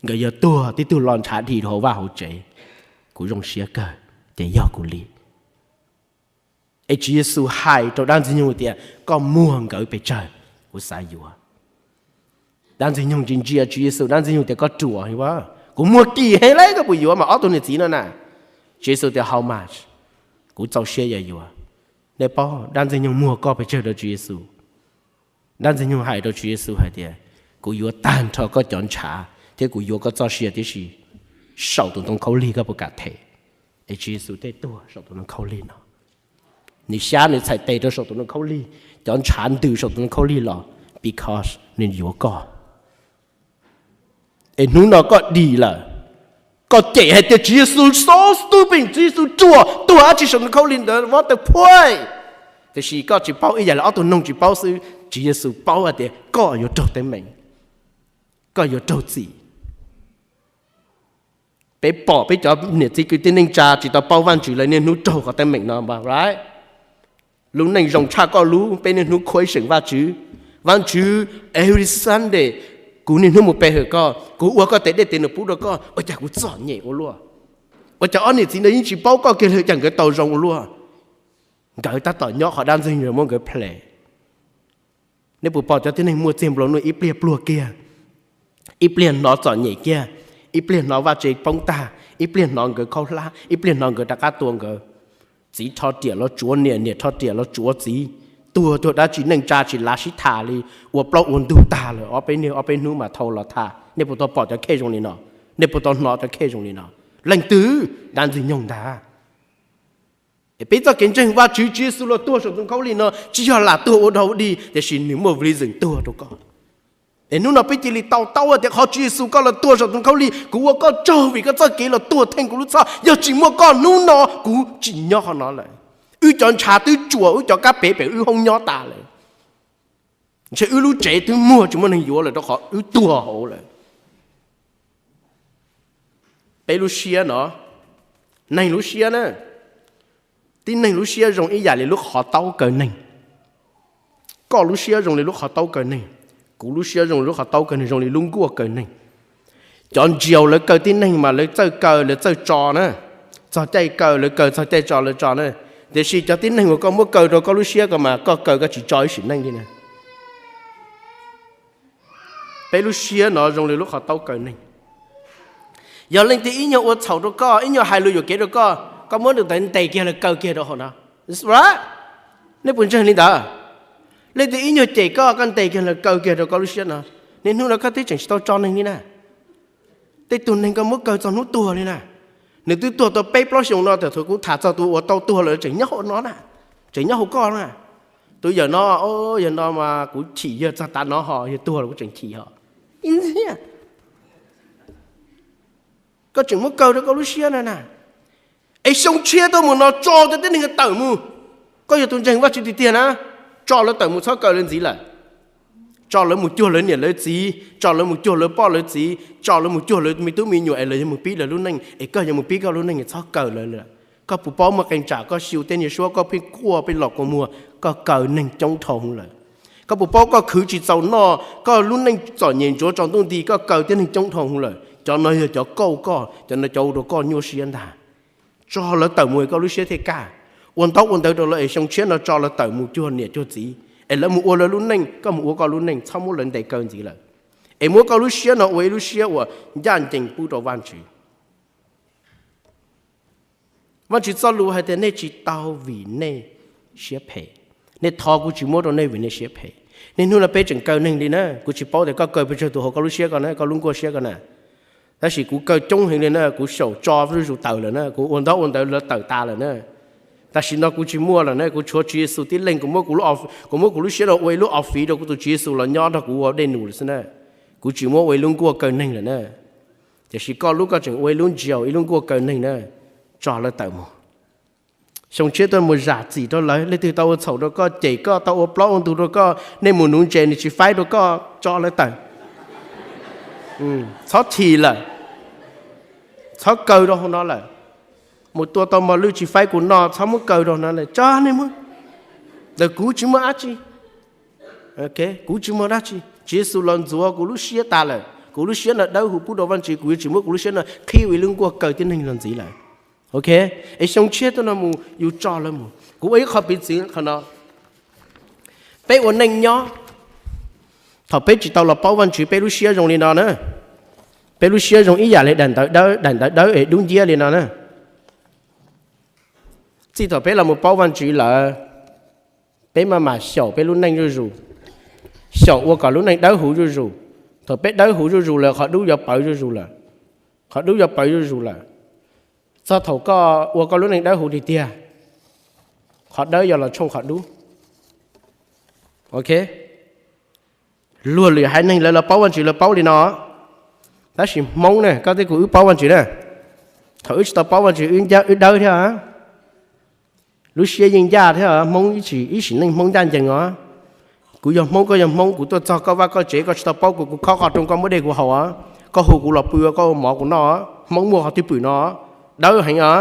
Nkawd yuav tuag tib tug lo ntshav dhi rau hauv vaj hauv tsev. Kuv zoo siab kawg, ces yog kuv li. Es Tswv Yexus hais rau Dab Ntxwg Nyoog tias, koj muag nkawd pes tsawg, kuv xav yuav. Dab Ntxwg Nyoog ntsia ntsia Tswv Yexus, Dab Ntxwg Nyoog tias, koj ruam, kuv muag kim heev lawm, koj puas yuav mas ob tug niam txiv no na? Tswv Yexus tias, how much? Kuv txaus siab yuav yuav. Nej paub Dab Ntxwg Nyoog muag koj pes tsawg rau Tswv Yexus? Dab Ntxwg Nyoog hais rau Tswv Yexus hais tias, kuv yuav tag nrho koj cov ntshav thiab kuv yuav koj txoj sia tib si saum tus ntoo khaub lig, koj puas kam them? Es Tswv Yexus tej tuag saum tus ntoo khaub lig no. Nws xyab nws txhais tes rau saum tus ntoo khaub lig, cov ntshav ntws saum tus ntoo khaub lig los, because nws yuav koj. Es hnub no koj dim lawm, koj cem hais tias Tswv Yexus so stupid, Tswv Yexus ruam, tuag dab tsi saum ntoo khaub lig ntawd, what the point? Tiam sis koj tsis paub ib yam li ob tug noog tsis paub xwb, Tswv Yexus paub hais tias koj yuav raug teeb meem, koj yuav raug txim. Peb pom peb cov niam txiv kwv tij neej tsa tsis tau paub Vajtswv lawv niaj hnub raug qhov teeb meem no, right? Lub neej zoo tshaj koj lub, peb niaj hnub question Vajtswv. Vajtswv, every Sunday kuv niaj hnub mus pe hawm koj, kuv ua koj tes dej tes num pub rau koj, ua cas kuv txom nyem ua luaj? Ua cas ob niam txiv ntawd yeej tsis paub koj kiag li, cas nkawd tau zoo ua luaj? Nkawd tab tom nyob qhov Dab Ntxwg Nyoog muab nkawd play. Nej puas pom cov tib neeg muaj txiag nplua nuj ib pliag pluag kiag, ib pliag hnov txom nyem kiag, ib pliag hnov vaj tse poob tag, ib pliag hnov nkawd khaub hlab, ib pliag hnov nkawd rov qab tua nkawd, txiv rho riam los tsuav niam, niam rho riam los tsuav txiv, tuag tuag dab tsi neej tsa tsis lav sib tham li, ua plaub ua ntug tag lawm, ob peb niag ob peb hnub mas thau los tham. Nej puas tau pom cov case zoo li no? Nej puas tau hnov cov case zoo li no? Leej twg? Dab Ntxwg Nyoog ntag. Es peb txoj kev ntseeg Vajtswv, Tswv Yexus los tuag saum tus khaub lig no tsis yog lam tuag ua dog ua dig, tiam sis nws muaj reason tuag rau koj. Es hnub no peb cia li to taub tias qhov Tswv Yexus koj los tuag saum tus khaub lig, kuv ua koj tsaug vim koj txoj kev los tuag theej kuv lub txhoj. Yog tsis muaj koj hnub no kuv tsis nyob qhov no lawm. Wb cov ntshav twb tsuam wb cov kab pev pem wb hoob nyob tas lawm. Ntshe wb lub tsev twb muag tsis muaj neeg yuav lawm rau qhov wb tuag hauv lawm. Peb lub siab no, neeg lub siab na, tib neeg lub siab zoo ib yam li lub qhov taub kaw neeg. Koj lub siab zoo li lub qhov taub kaw neeg, kuv lub siab zoo li lub qhov taub kaw neeg, zoo li lub nkuaj kaw neeg. Cov ntsia lawv kaw tib neeg mas lawv txawj kaw lawv txawj tso na, txog caij kaw lawv kaw, txog caij tso lawv tso na. Tiam sis cov tib neeg uas koj muab kaw rau koj lub siab ko mas koj kaw koj tsis tso ib sim neej li na. Peb lub siab no zoo li lub qhov taub kaw neeg. Yog leej twg ib nyuag ua txhaum rau koj, ib nyuag hais lus yuam kev rau koj, koj muab nws ntawd ntes kiag los kaw kiag rau hauv no. Nej puas ntseeg li ntawd? Leej twg ib nyuag cem koj, koj ntes kiag los kaw kiag rau koj lub siab no. Niaj hnub no koj twb tseem tsis tau tso neeg li na. Tej tug neeg koj muab kaw txog hnub tuag li na. Nws twb tuag tau peb plaub xyoos no, thaum kuv tham txog tus uas tau tuag lawm tseem nyob hauv no na, tseem nyob hauv koj na. Tus yawm no, yawm no mas kuv chim yawg txog tav no ho, yawg tuag los kuv tseem chim ho. Koj tseem muab kaw rau koj lub siab na na. Es xyoo tshiab tuaj mus no tso tej tib neeg tawm mus. Koj yog tus ntseeg Vajtswv tiag tiag na, tso lawv tawm mus, txhob kaw lawv ntxiv lawm. Tso lawv mus cuag lawv niam lawv txiv, tso lawv mus cuag lawv poj lawv txiv, tso lawv mus cuag lawv me tub me nyuam es lawv yuav mus pib lawv lub neej, es koj yuav mus pib koj lub neej, txhob kaw lawv lawm. Koj puas paub muaj qee tsam koj xyu tej niag suab koj pheej quaj pheej los kua muag, koj kaw neeg coob dhau hwv lawm. Koj puas paub koj khwv tsis txaus noj, koj lub neej txom nyem ntsuav tsaus ntuj nti, koj kaw tib neeg coob dhau hwv lawm. Cov no yog cov kauj koj, cov no cov ua rau koj nyuaj siab ntag. Tso lawv tawm mus es koj lub siab thiaj kaj. Ua ntaub ua ntawv rau lawv es xyoo tshiab no tso lawv tawm mus cuag niam cuag txiv es lawv mus ua lawv lub neej, koj mus ua koj lub neej, txhob muab lawv ntes kaw ntxiv lawm. Es muab koj lub siab no ua ib lub siab uas ncaj ncees pub rau Vajtswv. Vajtswv txoj lus hais tias nej tsis tau vim nej siab phem. Nej thov kuv tsis muab rau nej vim nej siab phem. Niaj hnub no peb tseem kaw neeg li na, kuv tsis paub tias koj kaw pes tsawg tus hauv koj lub siab ko na, koj lub nkuaj siab ko na. Tab sis kuv kaw coob heev li na, kuv xyaum tso zuj zus tawm lawm na, kuv ua ntaub ua ntawv lawv tawm tas lawm na. Tam sim no kuv tsis muaj lawm na, kuv tshuav Tswv Yexus tib leeg, kuv muab kuv lub siab no ua ib lub office rau kuv tus Tswv Yexus los nyob nrog kuv ua dej num lawm xwb na. Kuv tsis muab ua ib lub nkuaj kaw neeg lawm na. Tiam sis koj lub koj tseem ua ib lub ntsia ib lub nkuaj kaw neeg na, tso lawv tawm mus. Xyoo tshiab tuaj mus zam txim rau lawv, leej twg tau ua txhaum rau koj, cem koj, tau ua plaub ua ntug rau koj, nej mus nuv ntses nws tsis faib rau koj, tso lawv tawm. Txhob chim lawm, txhob kaw rau hauv no lawm. Mus tua tau mos lwj tsis faib kuv noj, txhob muab kaw rau no lawm, tso nej mus. Ntawm kuv tsis muaj dab tsi. Kuv tsis muaj dab tsi. Tswv Yexus los ntxuav kuv lub siab tas lawm, kuv lub siab no dawb huv pub rau Vajtswv, kuv yuav tsis muab kuv lub siab no qhib ua ib lub nkuaj kaw tib neeg los ntxiv lawm. Ok, es xyoo tshiab tuaj no mus yus tso lawv mus. Kuv ua ib qho piv txwv qhov no. Peb ua neej nyob, thaum peb tsis tau los paub Vajtswv peb lub siab zoo li no na. Peb lub siab zoo ib yam li daim ntawv dawb, daim ntawv dawb es dub nciab li no na. Txij thaum peb los mus paub Vajtswv lawm, peb maj mam xyaum peb lub neej zuj zus, xyaum ua kom lub neej dawb huv zuj zus. Thaum peb dawb huv zuj zus lawm qhov dub yuav pawv zuj zus lawm. Qhov dub yuav pawv zuj zus lawm. Txog thaum koj ua koj lub neej dawb huv tiag tiag, qhov dawb yuav los tshooj qhov dub. Ok, luag lwm haiv neeg lawv los paub Vajtswv lawv paub li no. Tab sis Hmoob na, koj thiab kuv wb paub Vajtswv na. Thaum wb tsis tau paub Vajtswv wb dawb thiab, lub siab yeej ncaj thiab. Hmoob ib sim neej Hmoob ncaj ncees os. Kuv yog Hmoob, koj yog Hmoob, kuv tuaj txog koj vaj koj tsev koj tsis tau paub kuv, kuv khob qhov rooj koj muab dej kuv haus os, koj hu kuv los pw koj ua mov kuv noj. Hmoob muaj qhov twj pwm no, dawb heev os.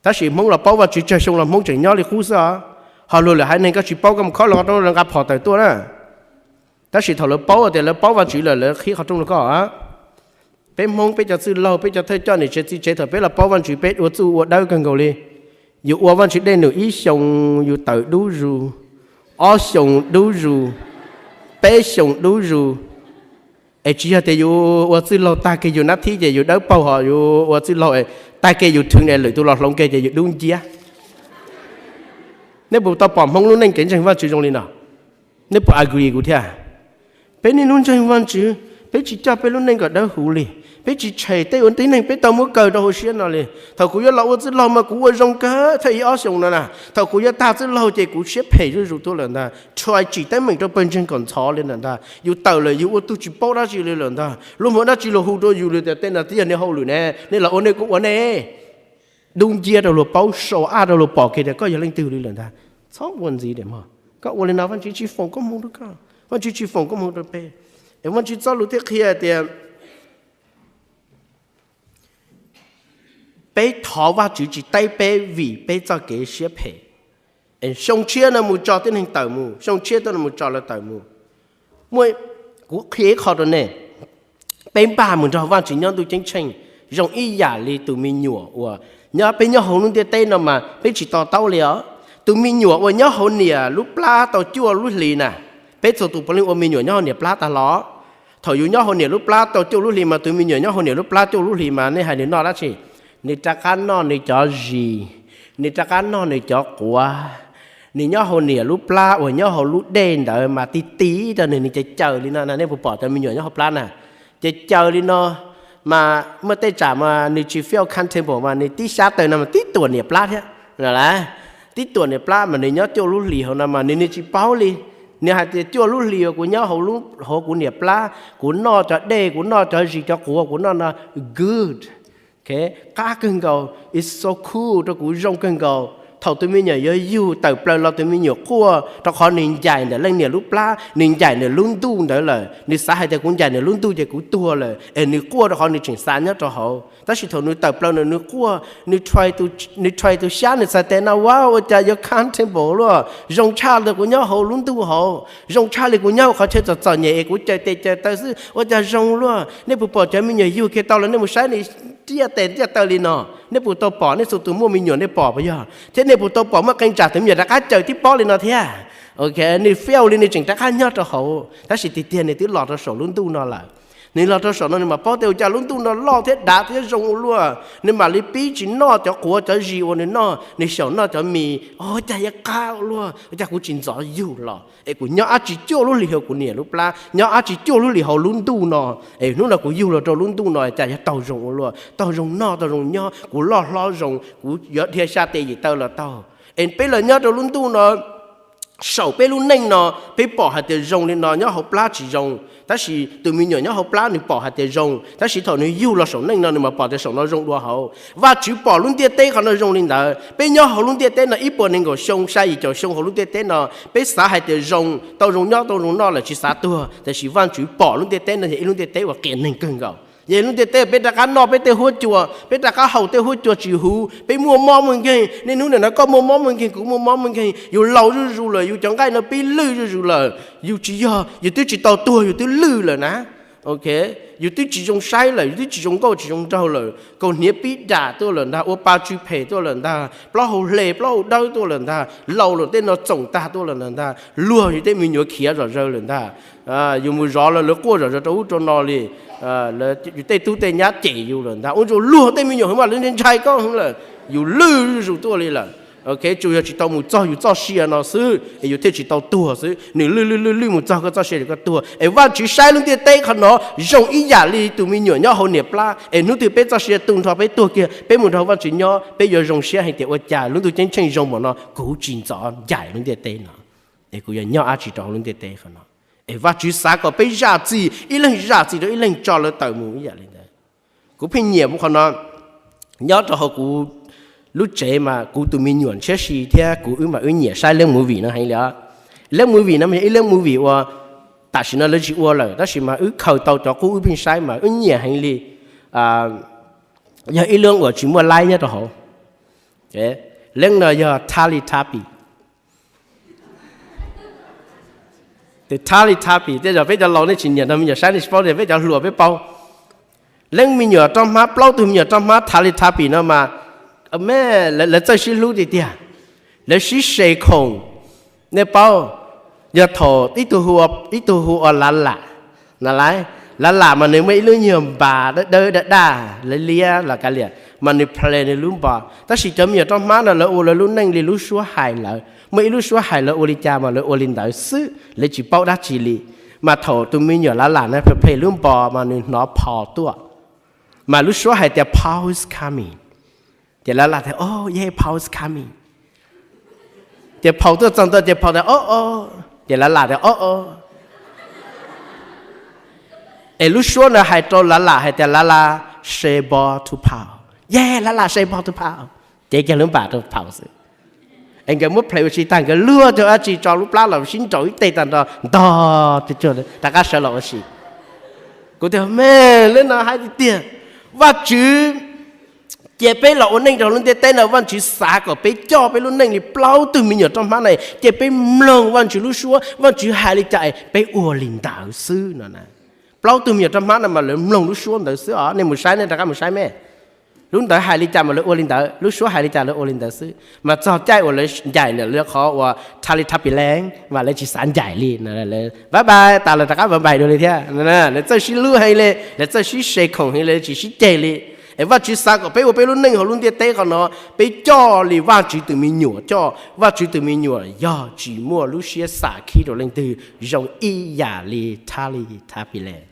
Tab sis Hmoob los paub Vajtswv tsawg xyoo los Hmoob tseem nyob li qub xwb os. Ho luag lwm haiv neeg koj tsis paub koj mus khob lawv qhov rooj lawv nqa phom tawm tuaj na. Tab sis thaum lawv paub tias lawv paub Vajtswv lawm lawv qhib qhov rooj rau koj. Peb Hmoob peb cov txwj laug peb cov thawj coj niam tsev txiv tsev thaum peb los paub Vajtswv peb ua txuj ua dawb kawg nkaus li. Yus ua Vajtswv dej num ib xyoos yus tawm dub zus, ob xyoos dub zus, peb xyoos dub zus. Es tsis yog tias yus ua txwj laug tag kiag yus nab thib ces yus dawb paug, ho yus ua txwj laug tag kiag yus thwv es lwm tus los hloov kiag ces yus dub nciab. Nej puas tau pom Hmoob lub neej kev ntseeg Vajtswv zoo li no? Nej puas agree kuv thiab? Peb niaj hnub ntseeg Vajtswv, peb tsis coj peb lub neej kom dawb huv li. Peb tsis tshem tej ua tib neeg peb tau muab kaw rau hauv siab no li. Thaum kuv yuav los ua txwj laug mas kuv ua zoo kawg thiaj ib ob xyoos no na. Thaum kuv yuav tag txwj laug ces kuv siab phem zuj zus tuaj lawm ntag. Tsuas tsim teeb meem rau pawg ntseeg kom ntxhov li lawm ntag. Yus tawm lawm yus ua tug tsis paub dab tsi li lawm ntag. Luag muaj dab tsi luag hu rau yus li tias tej no twb yog nej hauj lwm ne, nej los ua nej kuj ua nej. Dub nciab rau luag paub, sau aj rau luag pom kiag tias koj yog leej twg li lawm ntag. Txhob ua ntxiv, koj ua li no Vajtswv tsis foom koob hmoov rau koj, Vajtswv tsis foom koob hmoov rau peb. Es Vajtswv txoj lus thiaj qhia tias Peb thov Vajtswv tsis teb peb vim peb txoj kev siab phem. Xyoo tshiab no mus tso tib neeg tawm mus, xyoo tshiab tuaj no mus tso lawv tawm mus. Muaj, kuv qhia ib qho rau nej, peb npaj mus nrog Vajtswv nyob ntuj ceeb tsheej zoo ib yam li tus me nyuam uas nyob, peb nyob hauv lub ntiaj teb no mas peb tsis to taub li os. Tus me nyuam uas nyob hauv niam lub plab tau cuaj lub hlis na, peb txhua tus puav leej ua me nyuam nyob hauv niam plab tag los. Thaum yus nyob hauv niam lub plab tau cuaj lub hlis mas tus me nyuam nyob hauv niam lub plab cuaj lub hlis mas nej hais nws noj dab tsi? Nws rov qab noj nws cov zis, nws rov qab noj nws cov quav. Nws nyob hauv niam lub plab uas nyob hauv lub dej ntawd mas ti ti rau nws, nws caws caws li no na. Nej puas pom cov me nyuam nyob hauv plab na? Caws caws li no, mas muaj tej tsam mas nws tsis feel comfortable mas nws tib xyab taw no mas tib tuam niam plab thiab. Tib tuam niam plab mas nws nyob cuaj lub hlis hauv no mas nws, nws tsis paub li. Nws hais tias cuaj lub hlis uas kuv nyob hauv kuv niam plab, kuv noj cov dej, kuv noj cov zis cov quav, kuv noj no good, qab kawg nkaus, it's so cool, rau kuv zoo kawg nkaus. Thaum tus me nyuam yuav yug tawm plaws los tus me nyuam quaj rau qhov nws ncaim ntawm leej niam lub plab, nws ncaim ntawm lub ntuj ntawd lawm. Nws xav hais tias kuv ncaim ntawm lub ntuj ces kuv tuag lawm, es nws quaj rau qhov nws tseem xav nyob rau hauv. Tab sis thaum nws tawm plaws no nws quaj, nws try tus xyab nws txhais tes no, wow, ua cas yuav comfortable luaj, zoo tshaj li kuv nyob hauv lub ntuj hauv, zoo tshaj li kuv nyob hauv qhov chaw txom txom nyem es kuv caws tes caws taw xwb, ua cas zoo luaj. Nej puas pom cov me nyuam yug kiag tau los nej mus saib nws ntiaj tes ntiaj taw li no? Nej puas tau pom? Nej txhua tus muaj me nyuam nej pom puas yog? Thiab nej puas tau pom muaj qee tsam tus me nyuam rov qab caws tib pob li no thiab? Ok, nws feel li nws tseem rov qab nyob rau hauv, tab sis tiag tiag nws twb los rau saum lub ntuj no lawm. Nws los rau saum no nws mam paub tias ua cas lub ntuj no loj thiab dav thiab zoo ua luaj. Nws mam li pib tsis noj cov quav cov zis uas nws noj, nws xyaum noj cov mis. Ua cas yuav qab ua luaj, ua cas kuv tsis ntxov yug los es kuv nyob dab tsi cuaj lub hlis hauv kuv niam lub plab, nyob dab tsi cuaj lub hlis hauv lub ntuj no, es hnub no kuv yug los rau lub ntuj no cas yuav tau zoo ua luaj, tau zoo noj, tau zoo nyob, kuv loj hlob zoo, kuv yuav dhia xya tes yim taw los tau. Es peb los nyob rau lub ntuj no, saum peb lub neej no, peb pom hais tias zoo li no, nyob hauv plab tsis zoo, tab sis tus me nyuam nyob hauv plab nws pom hais tias zoo, tab sis thaum nws yug los saum neej no nws mam pom tias saum no zoo dua hauv. Vajtswv pom lub ntiaj teb qhov no zoo li ntawd. Peb nyob hauv lub ntiaj teb no ib puas nees nkaum xyoo, xya yim caum xyoo hauv lub ntiaj teb no, peb xav hais tias zoo, tau zoo nyob tau zoo noj lawm tsis xav tuag, tab sis Vajtswv pom lub ntiaj teb no yog ib lub ntiaj teb uas qias neeg kawg nkaus. Yog lub ntiaj teb peb rov qab noj peb tej huab cua, peb rov qab haus tej huab cua tsis huv, peb muaj mob muaj nkeeg. Niaj hnub nim no koj muaj mob muaj nkeeg, kuv muaj mob muaj nkeeg, yus laus zuj zus lawm, yus cov nqaij no pib lwj zuj zus lawm. Yus tsis yog, yus twb tsis tau tuag yus twb lwj lawm na. Ok, yus twb tsis zoo saib lawm, yus twb tsis zoo nkauj tsis zoo nraug lawm, kaus hniav pib dam tuaj lawm ntag, ua pa tsw phem tuaj lawm ntag, plaub hau hle plaub hau dawb tuaj lawm ntag, laus lawm tej no txoom tag tuaj lawm ntag, luag yus tej me nyuam khiav zom zaws lawm ntag. Yus mus zov lawv, lawv quaj zom zaws rau ub rau no li. Yus tej tub tej nyab cem yus lawm ntag, ua rau luag tej me nyuam hwv mas lawv ntshai koj hwv lawm. Yus lwj zuj zus tuaj li lawm. Ok, tsuas yog tsis tau mus txog yus txoj sia no xwb es yus thiaj tsis tau tuag xwb. Nws lwj lwj lwj lwj mus txog koj txoj sia es koj tuag. Es Vajtswv saib lub ntiaj teb qhov no zoo ib yam li tus me nyuam nyob hauv niam plab, es hnub twg peb txoj sia tu nrho peb tuag kiag peb mus nrog Vajtswv nyob peb yuav zoo siab heev tias ua cas lub ntuj ceeb tsheej zoo npaum no kuv tsis ntxov ncaim lub ntiaj teb no, es kuv yuav nyob dab tsi rau hauv lub ntiaj teb qhov no. Es Vajtswv xav kom peb zam txim, ib leeg zam txim rau ib leeg tso lawv tawm mus ib yam li ntawd. Kuv pheej nyiam qhov no, nyob rau hauv kuv lub tsev mas kuv tus me nyuam ntshiab si thiab kuv wb mas wb nyiam saib leeb movie no heev li os. Leeb movie no mas yog ib leeb movie uas tam sim no lawv tsis ua lawm tab sis mas wb khaws tau cov qub wb pheej saib mas wb nyiam heev li. Yog ib leeb uas tsis muaj laib nyob rau hauv. Leeb no yog Teletubby. Tus Teletubby, tej zaum peb cov laus nej tsis nyiam nrog me nyuam saib nej tsis paub tias, peb cov hluas peb paub. Leej me nyuam roj hmab, plaub tug me nyuam roj hmab Teletubby no mas, me, lawv txawj sib hlub tiag tiag. Lawv sib se khoom, nej paub. Yog thaum ib tug hu ua Lav Lam, na lais, Lav Lam mas nws muaj ib lub nyuag npas dawb dawb daj daj liab liab los kav liam mas nws play nws lub npo. Tab sis cov me nyuam roj hmab no lawv ua lawv lub neej li lub suab hais lawv, muaj ib lub suab hais lawv ua li cas mas lawv ua li ntawd xwb, lawv tsis paub dab tsi li. Mas thaum tus me nyuam Lav Lam na play lub npo mas nws hnov phau tuaj, mas lub suab hais tias Paw is coming. Ces Lav Lam tias, Oh yeah, Paw is coming. Ces phau tuaj txog ntua ces phau tias, Oh oh. Ces Lav Lam tias, Oh oh. Es lub suab ntawd hais rau Lav Lam hais tias, Lav Lam, say bye to Paw. Yeah, Lav Lam, say bye to Paw. Cev kiag lub npas rau phau xwb. Es nkawd muab play ua si tag nkawd luag cov dab tsi tso lub plab los sib nraus ib teg tag nrho ntog, rov qab sawv los ua si. Kuv tias, Me, lub no hais tiag tiag. Vajtswv Cia peb los ua neej rau lub ntiaj teb no, Vajtswv xav kom peb coj peb lub neej li plaub tug me nyuam roj hmab na, cia peb mloog Vajtswv lub suab, Vajtswv hais li cas peb ua li ntawd xwb no. Plaub tug me nyuam roj hmab no mas lawv mloog lub suab ntawd xwb os, nej mus saib, nej rov qab mus saib me. Lub ntawd hais li cas mas lawv ua li ntawd, lub suab hais li cas lawv ua li ntawd xwb. Mas txog caij uas lawv ncaim ntawm lawv qhov uas thaj li thaj pis leej mas lawv tsis xav ncaim li, pab pab tas lawv rov qab pab npaim dua li thiab. Lawv txawj sib hlub heev li, lawv txawj sib se khoom heev li, tsis sib ceg li. Es Vajtswv xav kom peb ua peb lub neej hauv lub ntiaj teb qhov no, peb coj li Vajtswv tus me nyuam coj. Vajtswv tus me nyuam yog tsis muaj lub siab xam khib rau leej twg, zoo ib yam li thaj li thaj pis leej.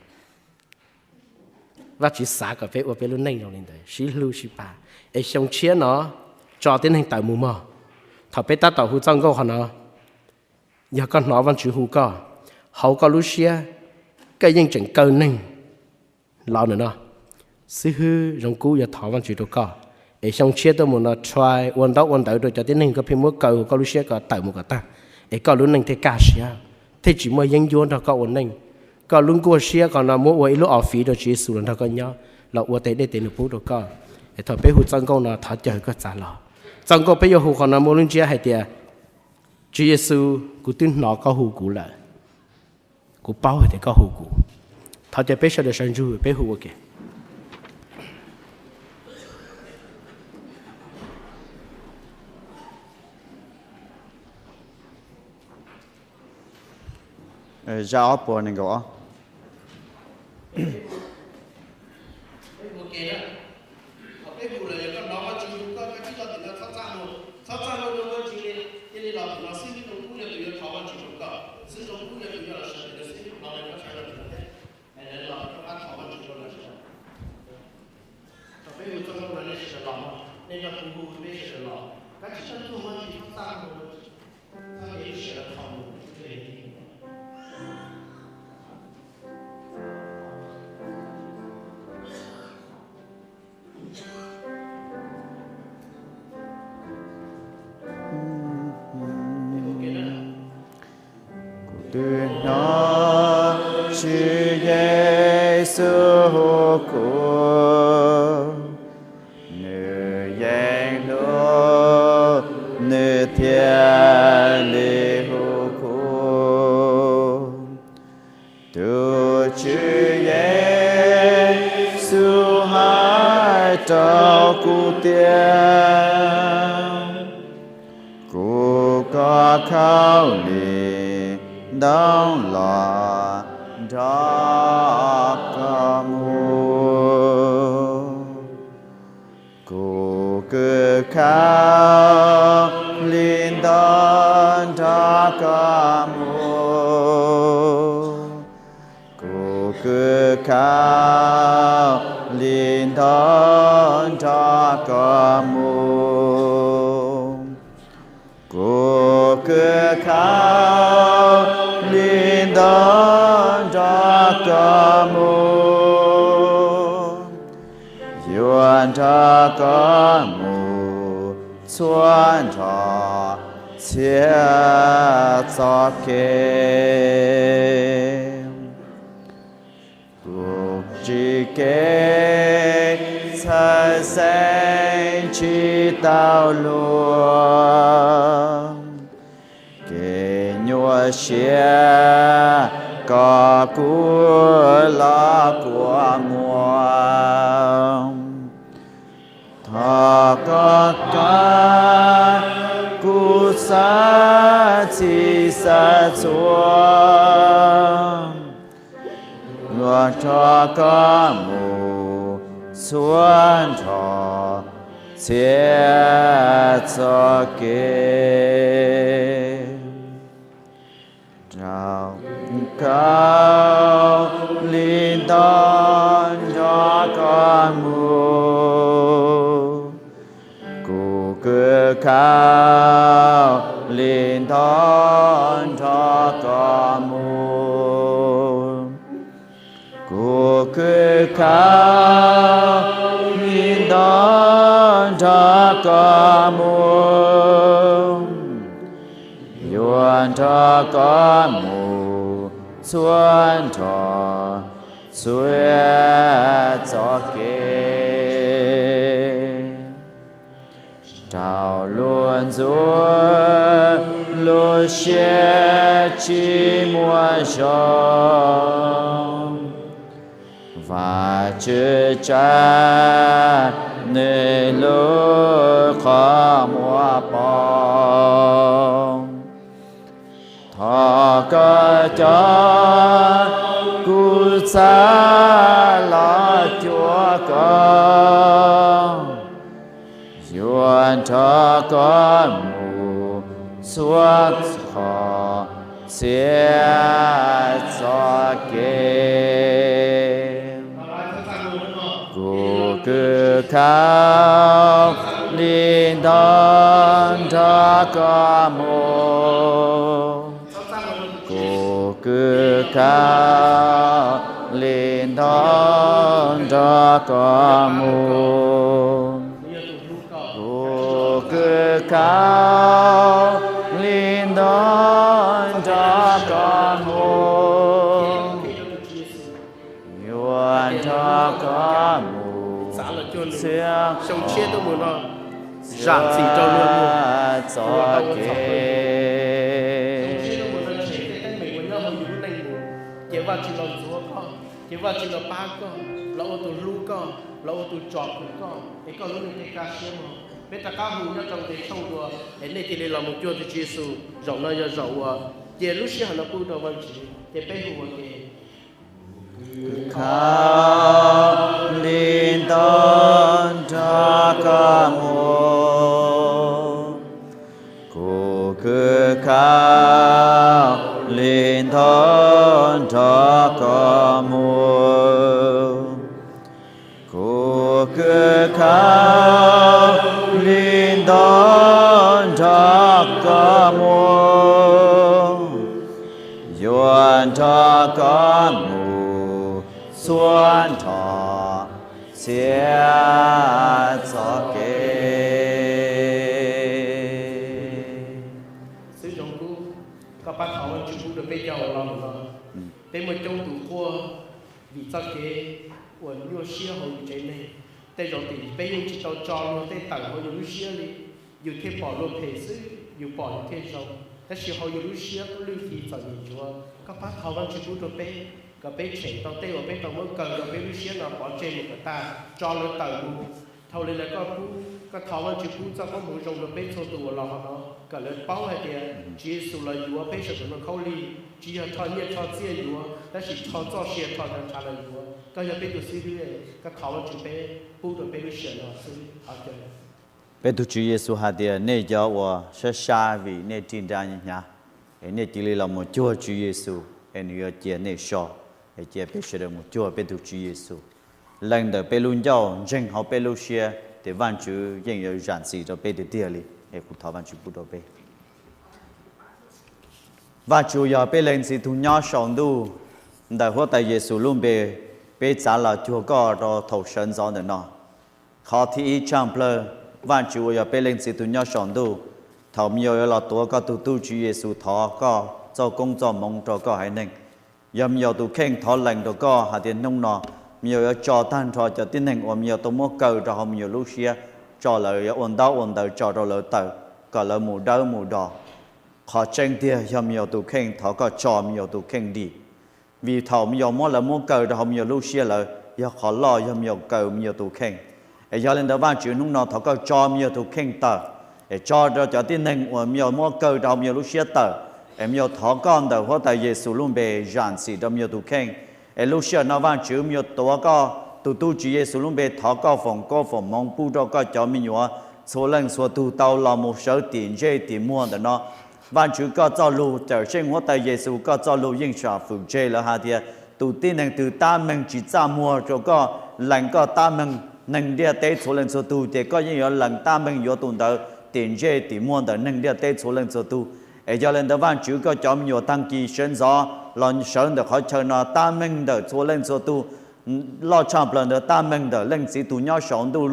Vajtswv xav kom peb ua peb lub neej zoo li ntawd, sib hlub sib pab. Es xyoo tshiab no tso tib neeg tawm mus mog. Thaum peb tab tom hu txoj nkauj qhov no, yog koj hnov Vajtswv hu koj, hauv koj lub siab, koj yeej tseem kaw neeg los ntawm no, xib hwb Zoo Kub yuav thov Vajtswv rau koj. Es xyoo tshiab tuaj mus no try ua ntaub ua ntawv rau cov tib neeg koj pheej muab kaw hauv koj lub siab kom tawm mus kom tag, es koj lub neej thiaj kaj siab, thiaj tsis muaj yeeb ncuab nrog koj ua neej. Koj lub nkuaj siab qhov no muab ua ib lub office rau Tswv Yexus los nrog koj nyob, los ua tes dej tes num pub rau koj. Es thaum peb hu txoj nkauj no thov caw koj txav los. Txoj nkauj peb yuav hu qhov no muaj lub ntsiab hais tias, Tswv Yexus, kuv twb hnov koj hu kuv lawm. Kuv paub hais tias koj hu kuv. Thov caw peb sawv daws sawv ntsug peb hu ua ke. Zaj ob puas nees nkaum ob. Thaum peb hu lawm yog koj hnov Vajtswv hu koj, koj tsis tau tim no txhob txaj muag, txhob txaj muag rau Vajtswv li, cia li los tim no xwb, xib hwb Zoo Kub yog tus yuav thov Vajtswv rau koj, xib hwb Zoo Kub yog tus yuav los sawv daws, xib hwb los lawm koj sawv daws tim no thiab, es lawv los rov qab thov Vajtswv rau lawv sawv daws. Thaum peb hu txoj nkauj no nej sawv daws los, nej nrog kuv hu peb sawv daws los, koj tsis tau tuaj Vajtswv txhob txaj muag, txhob cia lub sij hawm no thom mus. Kuv twb hnov Tswv Yexus hu kuv, nws yeej hlub, nws thiaj li hu kuv. Tus Tswv Yexus hais rau kuv tias, kuv kom khaub lig ntoo los nrog koj mus. Kuv kwv khaub lig ntoo nrog koj mus. Kuv kwv khaub lig ntoo nrog koj mus. Kuv kwv khaub lig ntoo nrog koj mus, yuav nrog koj mus txhua nrho txhia txoj kev. Kuv tsis kev txhawj xeeb tsis tau luag, kev nyuaj siab kom kuv los kua muag. Thov koj kav kuv xav txhij xav txhua, yuav nrog koj mus txhua nrho txhia txoj kev. Rau khaub lig ntoo nrog koj mus, kuv kwv khaub lig ntoo nrog koj mus. Kuv kwv khaub lig ntoo nrog koj mus, yuav nrog koj mus txhua nrho txhua txoj kev. tsis muaj zoo. Vajtswv tsa nws lub qhov muag poob. Thov koj coj kuv txhab los cuag koj, yuav nrog koj mus txhua qhov txhia txoj kev. Kuv kwv khau li nto nrog koj mus. Kuv kwv khau li nto nrog koj mus. Kuv kwv khau li nto nrog koj mus. Yuav nrog koj mus txhua txoj kev. Ces Vajtswv los ntxuav koj, ces Vajtswv los pab koj, los ua tus hlub koj, los ua tus tsom kwm koj, es koj lub neej thiaj kaj siab mog. Peb rov qab hu nyob rau nqe tshooj dua, es nej cia li los mus cuag tus Tswv Yexus. Zaum no yog zaum uas cia lub sij hawm no pub rau Vajtswv, ces peb hu ua ke. Kuv kwv khau li nto nrog koj mus. Kuv kwv khau li nto nrog koj mus. Kuv kwv khau li nto nrog koj mus. Yuav nrog koj mus txhua nrho txhia txoj kev. Xib Zoo Kub, koj pab thov Vajtswv pub rau peb cov uas los mus no. Peb muaj coob tus quaj vim txoj kev uas nyuaj siab hauv yus tsev neeg. Tej zaum tim peb yeej tsis tau tso luag tej tawm hauv yus lub siab li, yus thiaj pom luag phem xwb, yus pom yus thiaj zoo. Tab sis hauv yus lub siab lwj hli txom nyem ntsuav, koj pab thov Vajtswv pub rau peb, kom peb tshem tau tej uas peb tau muab kaw rau peb lub siab no pov tseg mus kom tag, tso lawv tawm mus. Dhau li lawv koj pub, koj thov Vajtswv pub txoj koob hmoov zoo rau peb txhua tus uas los hauv no, kom lawv paub hais tias Tswv Yexus los yuav peb sawv daws no khaub lig, tsis yog rho nyiaj rho txiaj yuav, tab sis rho txoj sia rho nra ntshav los yuav. Koj yog peb tus xib hwb, koj thov Vajtswv peb pub rau peb lub sij hawm no xwb. Peb tus Tswv Yexus hais tias nej cov uas sab sab vim nej ris nra hnyav, es nej cia li los mus cuag Tswv Yexus es nws yuav cia nej so. Es cia peb sawv daws mus cuag peb tus Tswv Yexus. Lees ntawm peb lub ncauj, ntseeg hauv peb lub siab tias Vajtswv yeej yuav zam txim rau peb tiag tiag li. Es kuv thov Vajtswv pub rau peb. Vajtswv uas yog peb Leej Txiv tus nyob saum ntuj, ntawm Huab Tais Yexus lub npe, peb txav los cuag koj rau thaum sawv ntxov ntawm no. Qhov thib ib tshaj plawg, Vajtswv uas yog peb Leej Txiv tus nyob saum ntuj, thaum me nyuam yuav los tuav koj tus tub Tswv Yexus thov koj txoj koob txoj hmoov rau koj haiv neeg. Yog me nyuam tus kheej thov lees rau koj hais tias hnub no me nyuam yuav tso tag nrho cov tib neeg uas me nyuam tau muab kaw rau hauv me nyuam lub siab, tso lawv yuav ua ntaub ua ntawv tso rau lawv tawm, kom lawv mus dawb mus do. Qhov tseeb tiag yog me nyuam tus kheej thov koj tso me nyuam tus kheej dim. Vim thaum me nyuam muab lawv muab kaw rau hauv me nyuam lub siab lawm, yog qhov loj yog me nyuam kaw me nyuam tus kheej. Es yog li ntawd Vajtswv hnub no thov koj tso me nyuam tus kheej tawm, es tso rau cov tib neeg uas me nyuam muab kaw rau hauv me nyuam lub siab tawm, es me nyuam thov koj ntawm Huab Tais Yexus lub npe zam txim rau me nyuam tus kheej. Es lub sij hawm no Vajtswv me nyuam tuav koj tus tub Tswv Yexus lub npe thov koj foom koob foom hmoov pub rau koj cov me nyuam txhua leej txhua tug tau los mus sawv tim ntsej tim muag ntawm no. Vajtswv koj txoj lus cawm seej Huab Tais Yexus koj txoj lus yeej sam fwm tseg lawm hais tias tus tib neeg twg tab meeg tsis txaj muag rau koj, lees koj tab meeg neeg ntiaj teb txhua leej txhua tug, ces koj yeej yuav lees tab meeg yuav tus ntawd tim ntsej tim muag ntawm neeg ntiaj teb txhua leej txhua tug. Es yog li ntawd Vajtswv koj cov me nyuam tag kis sawv ntxov los sawv ntawm qhov chaw no tab meeg ntawm txhua leej txhua tug, loj tshaj plaws ntawd tab meeg ntawm Leej Txiv tus nyob saum ntuj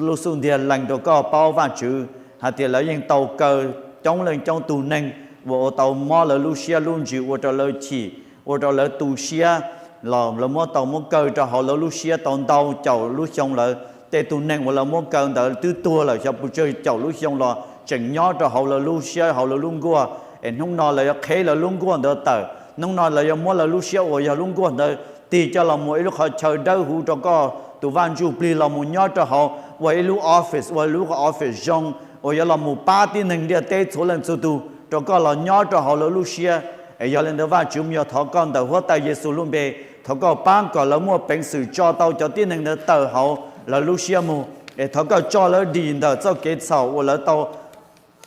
lub xub ntiag lees rau koj paub Vajtswv hais tias lawv yeej tau kaw coob leej coob tug neeg uas ua tau mob lawv lub siab lub ntsws ua rau lawv chim, ua rau lawv tu siab, los lawv muab tau muab kaw rau hauv lawv lub siab tau ntau caum lub xyoo lawm. Tej tug neeg uas lawv muab kaw ntawd twb tuag lawm xyov puas tsawg caum lub xyoo los tseem nyob rau hauv lawv lub siab hauv lawv lub nkuaj. Es hnub no lawv yuav qheb lawv lub nkuaj ntawd tawm, hnub no lawv yuav muab lawv lub siab uas yog lub nkuaj ntawd tig coj los mus ib lub qhov chaw dawb huv rau koj tus Vaj Ntsuj Plig los mus nyob rau hauv, ua ib lub office, ua lub office zoo uas yuav los mus pab tib neeg ntiaj teb txhua leej txhua tus rau koj los nyob rau hauv lawv lub siab. Es yog li ntawd Vajtswv, yog thov koj ntawm huab tais Yexus lub npe, thov koj pab kom lawv muaj peev xwm tso tau cov tib neeg ntawd tawm hauv lawv lub siab mus. Es thov koj tso lawv dim ntawm txoj kev txhaum uas lawv tau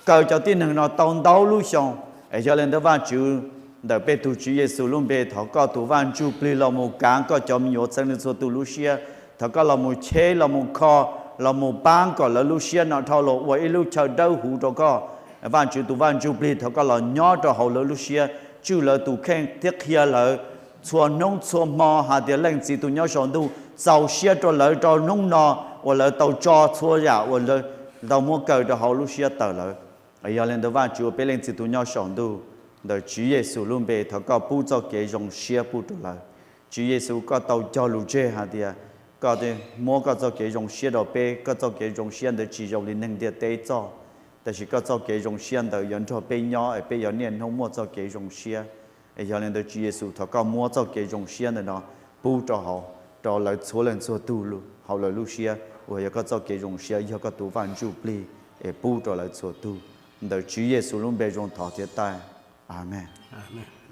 kaw cov tib neeg no tau ntau lub xyoo. Es yog li ntawd Vajtswv, ntawm peb tus Tswv Yexus lub npe, thov koj tus Vaj Ntsuj Plig los mus kav koj cov me nyuam txhua leej txhua tus lub siab. Thov koj los mus cheb, los mus kho, los mus pab kom lawv lub siab no dhau los ua ib lub chaw dawb huv rau koj. Vajtswv tus Vaj Ntsuj Plig, thov koj los nyob rau hauv lawv lub siab, tswj lawv tus kheej thiab qhia lawv txhua hnub txhua hmo hais tias Leej Txiv tus nyob saum ntuj txaus siab rau lawv rau hnub no uas lawv tau tso txhua yam uas lawv tau muab kaw rau hauv lub siab tawm lawm. Yog li ntawd Vajtswv, peb Leej Txiv tus nyob saum ntuj, ntawm Tswv Yexus lub npe, thov koj pub txoj kev zoo siab pub rau lawv. Tswv Yexus, koj tau cog lus tseg hais tias koj muab koj txoj kev zoo siab rau peb, koj txoj kev zoo siab ntawd tsis zoo li neeg ntiaj teb txoj, tab sis koj txoj kev zoo siab ntawd yuav nrog peb nyob es peb yuav niaj hnub muaj txoj kev zoo siab. Es yog li ntawd Tswv Yexus, thov koj muab txoj kev zoo siab ntawm no pub rau hauv, rau lawv txhua leej txhua tus hauv lawv lub siab uas yog koj txoj kev zoo siab, yog koj tus Vaj Ntsuj Plig, es pub rau lawv txhua tus. Ntawm Tswv Yexus lub npe zoo thov thiab tag. Amees.